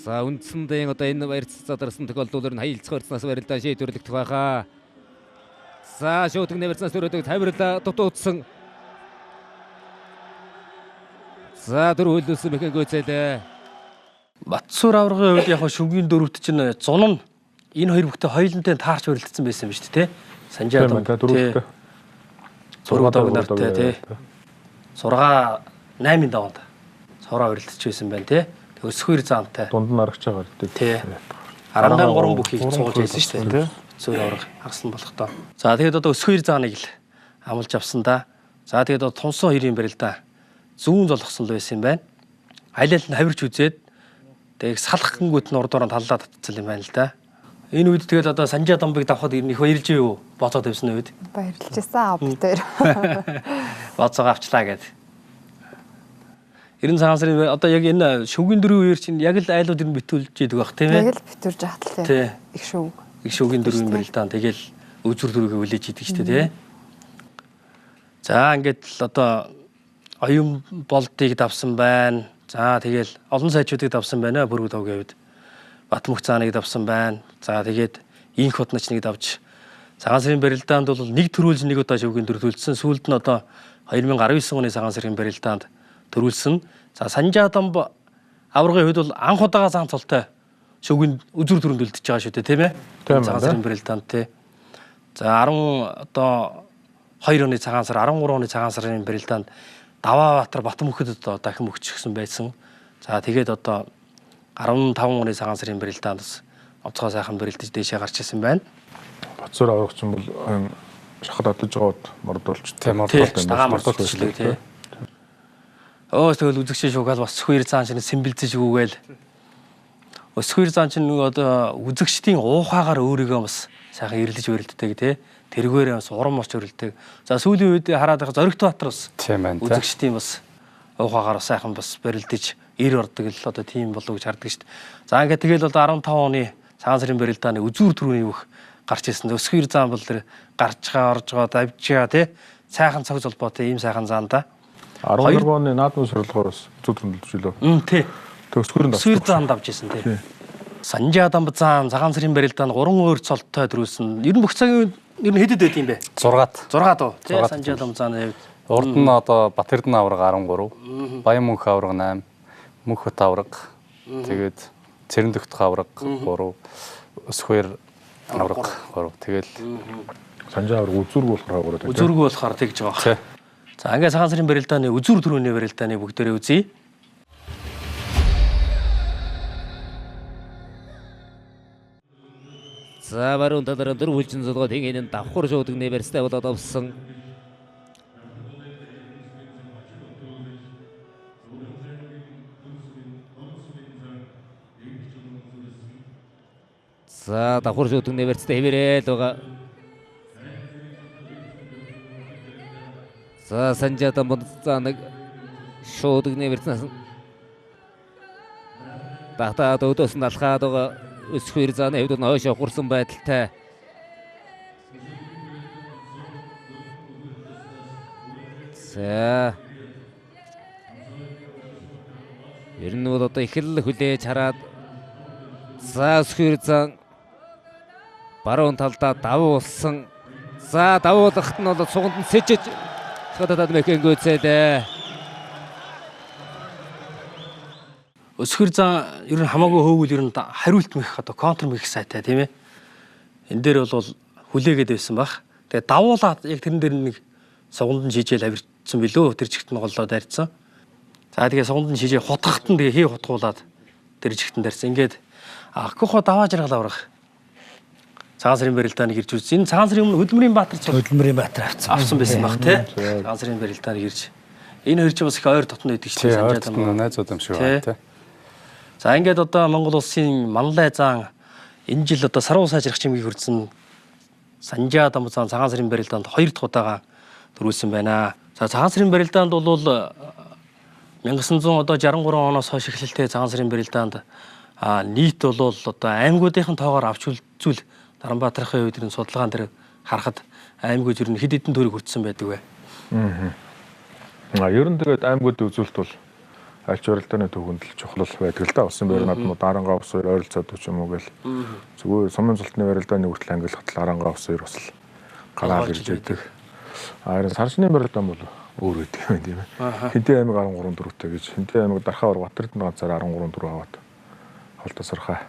За үндсэндээ одоо энэ баярц задарсан тохиолдол нь хаялцах барьцнаас барилдаа шийдвэрлэгдэх байхаа. За шүүтг нэмэрцнаас төрөдөг тавирлаа дутуутсан. За дөрөв хөлөөсөн мэхэн гүйцээлээ. Батсуур аврагын хувьд яг шүвгийн дөрөвт чинь зун нь энэ хоёр бүхтэй хоёулантай таарч барилдсан байсан юм шүү дээ тий. Санжаа Тийм ээ, дөрөвтэй. 6 давг нартай тий. 6 8-ын даванд цороо барилдаж байсан байна тий. Өсгөр заантай. Дунд нь арагч байгаа гэдэг. Тий. 13 бүхийг цуулж байсан шүү дээ. Өсгөр авраг арсан болохдоо. За тэгээд одоо өсгөр зааныг л амлаж авсан да. За тэгээд одоо тунсан хоёрын барилдаа зүүн золгосон л байсан юм байна. Аль аль нь хавирч үзээд тэг салах гингүүт нь урдуураа таллаа татцсан юм байна л да. Энэ үед тэгэл одоо Санжаа дамбыг давхад их баярлж юу боцоод тавьсан үед. Баярлж байсан бид хоёр. Боцоогоо авчлаа гэд. 90 цагаан сарын одоо яг энэ шөвгийн дөрвийн үеэр чинь яг л айлууд ер нь битүүлж идэг байх тийм ээ. Яг л битүүрж хатал тийм. Их шөвг. Их шөвгийн дөрвийн барилдаан тэгэл өзүр дөрвийг хүлээж идэг шүү дээ тий. За ингээд л одоо оюун болдыг давсан байна. За тэгэл олон сайчуудыг давсан байна пүрвүү тавгийн үед. Батмөх зааныг давсан байна. За тэгээд инх худнач нэг давж цагаан сарын барилдаанд бол нэг төрүүлж нэг удаа шөвгийн дөрв төлсөн. Сүүлд нь одоо 2019 оны цагаан сарын барилдаанд төрүүлсэн. За Санжаа дамб аваргын хувьд бол анх удаага цагаан цолтой шөвгийн үзүр төрөнд үлдчихэж байгаа шүү дээ тийм ээ. Цагаан сарын барилдаанд тий. За 10 одоо 2 оны цагаан сар 13 оны цагаан сарын барилдаанд Даваабаатар Батмөхөд одоо дахин мөхчихсөн байсан. За тэгээд одоо 15 оны цагаан сарын барилдаанд бас онцгой сайхан барилдаж дээшээ гарч ирсэн байна. Бацуур аврагч бол шахад адаж байгаад мордуулж тийм мордуулж дагаа мордуулчихлаа тий. Өө тэгэл үзэгчийн шугаал бас Өсгөр зан чинь сэмбэлзэж өгөөл. Өсгөр зан чинь нэг одоо үзэгчдийн уухаагаар өөрийгөө бас сайхан эрэлж барилддаг тий. Тэргээр бас урам орч өрөлдөг. За сүүлийн үед хараад байгаа Зоригт Баатар бас үзэгчдийн бас уухаагаар сайхан бас барилдаж ир ордог л одоо тийм болов гэж хардаг шүү дээ. За ингээд тэгэл одоо 15 оны цагаан сарын барилдааны үзүүр түрүүний бүх гарч ирсэн. Өсгөр зан бол тэр гарч байгаа, орж байгаа, давж байгаа тий. Сайхан цог золбоотой ийм сайхан зан да. 16 оны наадмын сурлагаар бас үзүүр түрүүнд үлдэж лөө. Тий. Тэг өсгөр нь Өсгөр зан давж ирсэн тий. Санжаа дамб зан цагаан сарын барилдаанд 3 өөр цолтой төрүүлсэн. Ер нь бүх цагийн ер нь хэдэд байд юм бэ? 6-д. 6-д уу? Тий. Санжаа дамб зааны хувьд. Урд нь одоо Бат-Эрдэнэ аварга 13, Баян мөнх аварга 8, Мөнх бат аварга, тэгээд Цэрэн дөхтөх аварга 3, Өсгөр аварга 3. Тэгэл Санжаа аварга үзүүргүй болохоор 3. Үзүүргүй болохоор тэгж байгаа. За ингээд цагаан сарын барилдааны үзүүр түрүүний барилдааны бүгдээрээ үзье. За баруун талаараа дөрв хүлжин зулгууд хин энэ давхар шуудаг нэмэрстэй болоод авсан. За давхар шуудаг нэмэрстэй хэврээл байгаа. За Санжаа дамб за нэг шуудаг нэмэрснээс багтаад өдөөс нь алхаад байгаа. Өсгөр зааны хувьд нь хойш ухарсан байдалтай. За. Ер нь бол одоо их л хүлээж хараад за өсгөр зан баруун талдаа давуулсан. За давуулахт нь бол суганд нь сэжиж цадаад мэхэнгөөцээлээ. Өсгөр зан ер нь хамаагүй хөөвөл ер нь хариулт мэх одоо контр мэх сайтай тийм ээ. Энэ дээр бол хүлээгээд байсан бах. Тэгээ давуулаад яг тэрэн дээр нэг суганд нь шижээл авирчсан билүү тэр чигт нь голлоо дайрцсан. За тэгээ суганд нь шижээ хутгахт нь тэгээ хий хутгуулад тэр чигт нь дайрсан. Ингээд акухо даваа жаргал аврах. Цагаан сарын барилдааныг ирж үзсэн. Энэ цагаан сарын өмнө Хөдөлмөрийн Баатар цол Хөдөлмөрийн Баатар авсан байсан баг тий. Цагаан сарын барилдааныг ирж. Энэ хоёр ч бас их ойр дотно байдаг шүү дээ. Ойр дотно найзууд юм шиг байна тий. За ингээд одоо Монгол улсын Манлай зан энэ жил одоо саруу сайжрах чимгийг хүртсэн Санжаа дамб зан цагаан сарын барилдаанд 2 дахь удаага төрүүлсэн байна. За цагаан сарын барилдаанд бол 1963 оноос хойш эхлэлтэй цагаан сарын барилдаанд нийт бол одоо аймагуудын тоогоор авч үлдвэл Наранбаатарын үед энэ судалгаан дээр харахад аймагуд ер нь хэд хэдэн төрийг хүртсэн байдаг вэ? Ер нь тэгээд аймагуудын үзүүлэлт бол альч барилдааны түүхэнд л чухал байдаг л да. Улсын байр наадмууд Арангаа ус хоёр ойролцоод ч юм уу гэл. Зүгээр сумын зултны барилдааны хүртэл ангилахад л Арангаа ус хоёр бас л гараад ирж байдаг. Харин саршны барилдаан бол өөр байдаг юм тийм ээ. Хинтээ аймаг 13 дөрөвтэй гэж. Хинтээ аймаг Дархаа аварга Батэрдэн ганцаар 13 дөрөв аваад холдоо сархаа.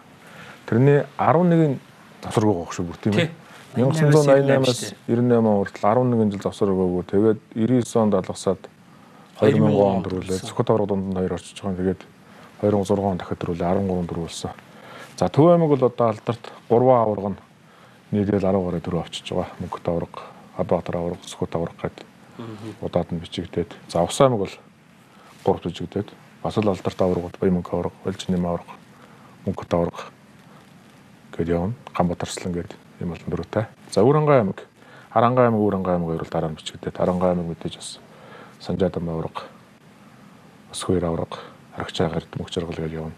Тэрний 11-ийн завсар өгөх шүү бүр тийм ээ. 1988-аас 98 он хүртэл 11 жил завсар өгөөгүй. Тэгээд 99 онд алгасаад 2000 он дөрвөлээ. Сүхбат аварга дунд нь 2 орчиж байгаа. Тэгээд 2006 он дахиад дөрвөлээ 13 дөрөв болсон. За Төв аймаг бол одоо алдарт 3 аварга нь нийлээл 10 гаруй дөрөв авчиж байгаа. Мөнхөт аварга, Хадбаатар аварга, Сүхбат аварга гэдэг удаад нь бичигдээд. За Ус аймаг бол 3 бичигдээд бас л алдарт аваргууд Баян мөнх аварга, Олж нэм аварга, Мөнхөт аварга гэдээ явна. Ганбат Арслан гэдэг ийм олон дүртэй. За Үүрангай аймаг, Харангай аймаг, Үүрангай аймаг хоёр бол дараа нь бичигдээд Харангай аймаг мэдээж бас Санжаадам аварга, Өсгөөр аварга, Харагчаа гард мөнх жаргал гэж явна.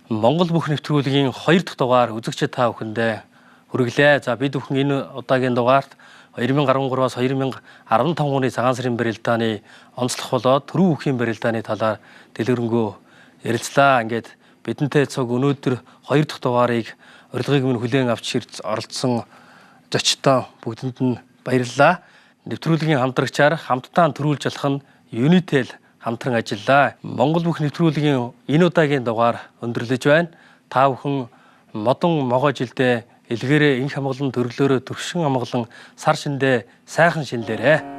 Монгол бүх нэвтрүүлгийн 2 дахь дугаар үзэгчид та бүхэндээ хүргэлээ. За бид бүхэн энэ удаагийн дугаарт 2013-аас 2015 оны цагаан сарын барилдааны онцлог болоод түрүү бүхийн барилдааны талаар дэлгэрэнгүй ярилцлаа. Ингээд бидэнтэй цуг өнөөдөр 2 дахь дугаарыг урилгыг минь хүлээн авч ирж оролцсон зочдоо бүгдэнд нь баярлалаа. Нэвтрүүлгийн хамтрагчаар хамтдаа төрүүлж болох нь Unitel хамтран ажиллаа. Монгол бүх нэвтрүүлгийн энэ удаагийн дугаар өндөрлөж байна. Та бүхэн модон могой жилдээ элгээрээ инх амгалан төрлөөрөө төвшин амгалан сар шиндээ сайхан шинлээрэ.